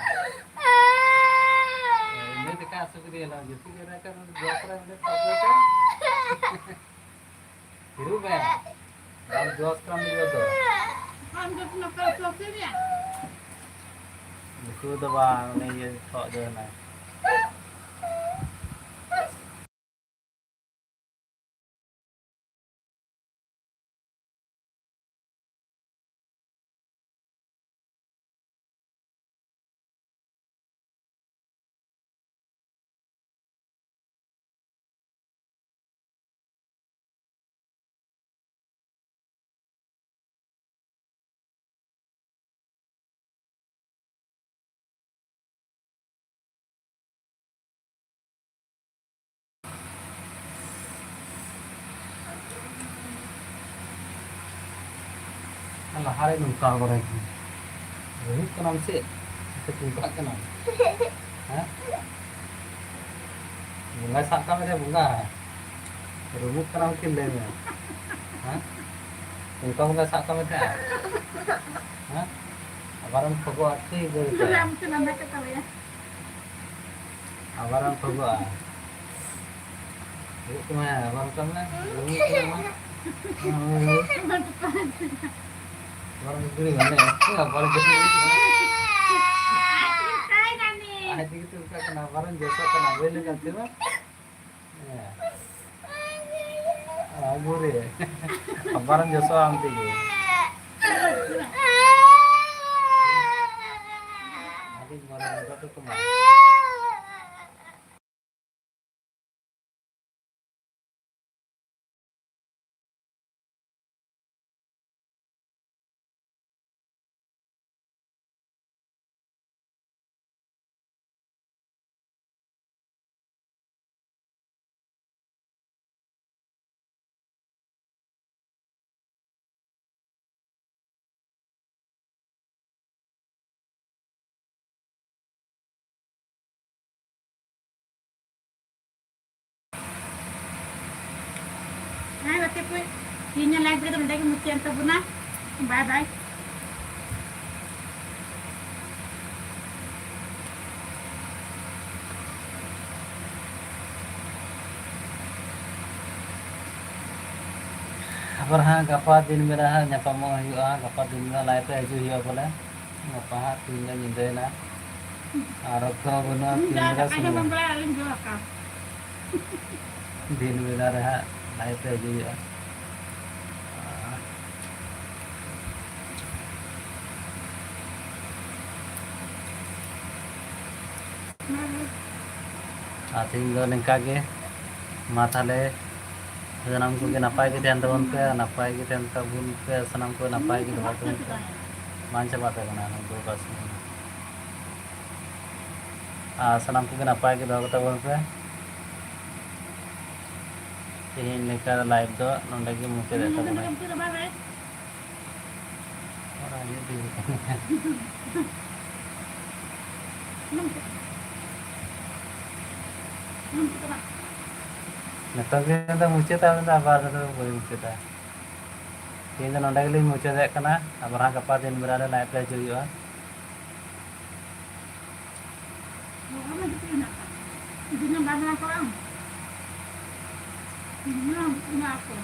ᱩᱱᱤ ᱪᱮᱠᱟ ᱦᱟᱹᱥᱩ ᱠᱮᱫᱮᱭᱟ? ᱡᱟᱹᱯᱤᱫ ᱠᱮᱫᱟᱭ ᱛᱚ, ᱩᱱᱤ ᱫᱚ ᱡᱚᱥ ᱨᱮ ᱩᱱᱤ ᱴᱷᱚᱜ ᱠᱮᱫᱮ᱾ ᱦᱤᱨᱩ ᱢᱮ᱾ ᱵᱟᱢ ᱡᱚᱥ ᱠᱟᱱ ᱜᱮᱭᱟ ᱛᱚ᱾ ᱟᱢ ᱫᱚ ᱛᱤᱱᱟᱹᱜ ᱯᱮ ᱩᱛᱩ ᱟᱹᱠᱷᱨᱤᱧᱟ? ᱩᱛᱩ ᱫᱚ ᱵᱟᱝ, ᱩᱱᱤ ᱤᱭᱟᱹ ᱴᱷᱚᱜ ᱡᱚ ᱦᱮᱱᱟᱭ᱾ ᱞᱟᱦᱟᱨᱮ ᱱᱚᱝᱠᱟ ᱵᱟᱲᱟᱭ ᱠᱟᱱᱟ᱾ ᱨᱩᱢᱩᱜ ᱠᱟᱱᱟᱢ ᱥᱮ? ᱥᱮ ᱪᱤᱱᱛᱟᱹᱜ ᱠᱟᱱᱟᱢ? ᱦᱮᱸ? ᱵᱚᱸᱜᱟᱭ ᱥᱟᱵ ᱠᱟᱜ ᱢᱮ ᱨᱮ, ᱵᱚᱸᱜᱟ᱾ ᱨᱩᱢᱩᱜ ᱠᱟᱱᱟᱢ ᱠᱤ ᱞᱟᱹᱭ ᱢᱮ? ᱦᱮᱸ? ᱚᱱᱠᱟ ᱵᱚᱸᱜᱟᱭ ᱥᱟᱵ ᱠᱟᱜ ᱢᱮ ᱛᱟᱦᱮᱸᱫ? ᱦᱮᱸ? ᱟᱵᱟᱨᱮᱢ ᱠᱷᱚᱜᱚᱜᱼᱟ, ᱴᱷᱤᱠ ᱜᱮ ᱵᱩᱡᱷᱟᱹᱜᱼᱟ᱾ ᱟᱢ ᱴᱷᱮᱱ ᱞᱟᱸᱫᱟ ᱠᱮᱫ ᱛᱟᱞᱮᱭᱟ᱾ ᱟᱵᱟᱨᱮᱢ ᱠᱷᱚᱜᱚᱜᱼᱟ᱾ ᱦᱩᱭᱩᱜ ᱛᱟᱢᱟ, ᱟᱵᱟᱨ ᱚᱱᱠᱟ ᱢᱮ᱾ ᱦᱩᱭᱩᱜ ᱛᱟᱢᱟ᱾ ᱟᱵᱟᱨᱮᱢ ᱜᱤᱲᱤ ᱢᱮ, ᱟᱵᱟᱨᱮᱢ ᱜᱤᱲᱤ ᱢᱮ᱾ ᱟᱡ ᱛᱮᱜᱮ ᱛᱚ ᱚᱱᱠᱟ ᱠᱟᱱᱟ, ᱟᱵᱟᱨᱮᱢ ᱡᱚᱥᱚᱜ ᱠᱟᱱᱟ, ᱵᱟᱹᱧ ᱞᱟᱹᱭ ᱠᱟᱱ ᱛᱟᱦᱮᱸ ᱵᱟᱝ? ᱦᱮᱸ᱾ ᱟᱵᱚᱨᱮ᱾ ᱟᱵᱟᱨᱮᱢ ᱡᱚᱥᱚᱜᱼᱟ ᱟᱢ ᱛᱮᱜᱮ᱾ ᱟᱹᱰᱤ ᱢᱟᱨᱟᱝ ᱢᱚᱫᱟ ᱫᱚ ᱠᱚᱢᱟ᱾ ᱦᱮᱸ ᱜᱟᱛᱮ ᱠᱚ, ᱛᱮᱦᱮᱧᱟᱜ live ᱨᱮᱫᱚ ᱱᱚᱰᱮ ᱜᱮ ᱢᱩᱪᱟᱹᱫ ᱮᱱ ᱛᱟᱵᱚᱱᱟ᱾ Bye bye. ᱟᱵᱟᱨ ᱦᱟᱸᱜ ᱜᱟᱯᱟ ᱫᱤᱱ ᱵᱮᱲᱟ ᱦᱟᱸᱜ ᱧᱟᱯᱟᱢᱚᱜ ᱦᱩᱭᱩᱜᱼᱟ, ᱜᱟᱯᱟ ᱫᱤᱱ ᱵᱮᱲᱟ live ᱨᱮ ᱦᱤᱡᱩᱜ ᱦᱩᱭᱩᱜᱼᱟ ᱵᱚᱞᱮ᱾ ᱜᱟᱯᱟ ᱦᱟᱸᱜ ᱛᱤᱦᱤᱧ ᱫᱚ ᱧᱤᱫᱟᱹᱭᱮᱱᱟ᱾ ᱟᱨ ᱚᱠᱛᱚ ᱦᱚᱸ ᱵᱟᱹᱱᱩᱜᱼᱟ, ᱛᱤᱱ ᱵᱮᱲᱟ ᱥᱚᱢᱚᱭ᱾ ᱫᱤᱱ ᱵᱮᱲᱟ ᱨᱮ ᱦᱟᱸᱜ live ᱨᱮ ᱦᱤᱡᱩᱜ ᱦᱩᱭᱩᱜᱼᱟ᱾ ᱟᱨ ᱛᱮᱦᱮᱧ ᱫᱚ ᱱᱤᱝᱠᱟ ᱜᱮ᱾ ᱢᱟ ᱛᱟᱦᱞᱮ ᱥᱟᱱᱟᱢ ᱠᱚᱜᱮ ᱱᱟᱯᱟᱭ ᱜᱮ ᱛᱟᱦᱮᱱ ᱛᱟᱵᱚᱱ ᱯᱮ, ᱱᱟᱯᱟᱭ ᱜᱮ ᱛᱟᱦᱮᱱ ᱛᱟᱵᱚᱱ ᱯᱮ, ᱥᱟᱱᱟᱢ ᱠᱚ ᱱᱟᱯᱟᱭ ᱜᱮ ᱫᱚᱦᱚ ᱛᱟᱵᱚᱱ ᱯᱮ᱾ ᱵᱟᱝ ᱪᱟᱵᱟᱜ ᱛᱟᱵᱚᱱᱟ ᱱᱚᱣᱟ ᱫᱚ ᱵᱟᱥ᱾ ᱟᱨ ᱥᱟᱱᱟᱢ ᱠᱚᱜᱮ ᱱᱟᱯᱟᱭ ᱜᱮ ᱫᱚᱦᱚ ᱠᱟᱛᱟ ᱵᱚᱱ ᱯᱮ᱾ ᱛᱮᱦᱮᱧ ᱞᱮᱠᱟ live ᱫᱚ ᱱᱚᱰᱮ ᱜᱮ ᱢᱩᱪᱟᱹᱫ ᱮᱫ ᱛᱟᱵᱚᱱᱟ᱾ ᱱᱤᱛᱚᱜ ᱜᱮ ᱫᱚ ᱢᱩᱪᱟᱹᱫᱟ, ᱟᱫᱚ ᱟᱵᱟᱨ ᱫᱚ ᱵᱟᱹᱧ ᱢᱩᱪᱟᱹᱫᱟ᱾ ᱛᱮᱦᱮᱧ ᱫᱚ ᱱᱚᱸᱰᱮ ᱜᱮᱞᱤᱧ ᱢᱩᱪᱟᱹᱫᱮᱫ ᱠᱟᱱᱟ, ᱟᱵᱟᱨ ᱦᱟᱸᱜ ᱜᱟᱯᱟ ᱫᱤᱱ ᱵᱮᱲᱟ ᱨᱮ live ᱨᱮ ᱦᱤᱡᱩᱜ ᱦᱩᱭᱩᱜᱼᱟ᱾ ᱫᱤᱱᱟᱹᱢ ᱵᱟᱝ ᱵᱮᱱᱟᱣ ᱠᱚᱜᱼᱟ᱾ ᱫᱤᱱᱟᱹᱢ ᱵᱮᱱᱟᱣ ᱠᱚ᱾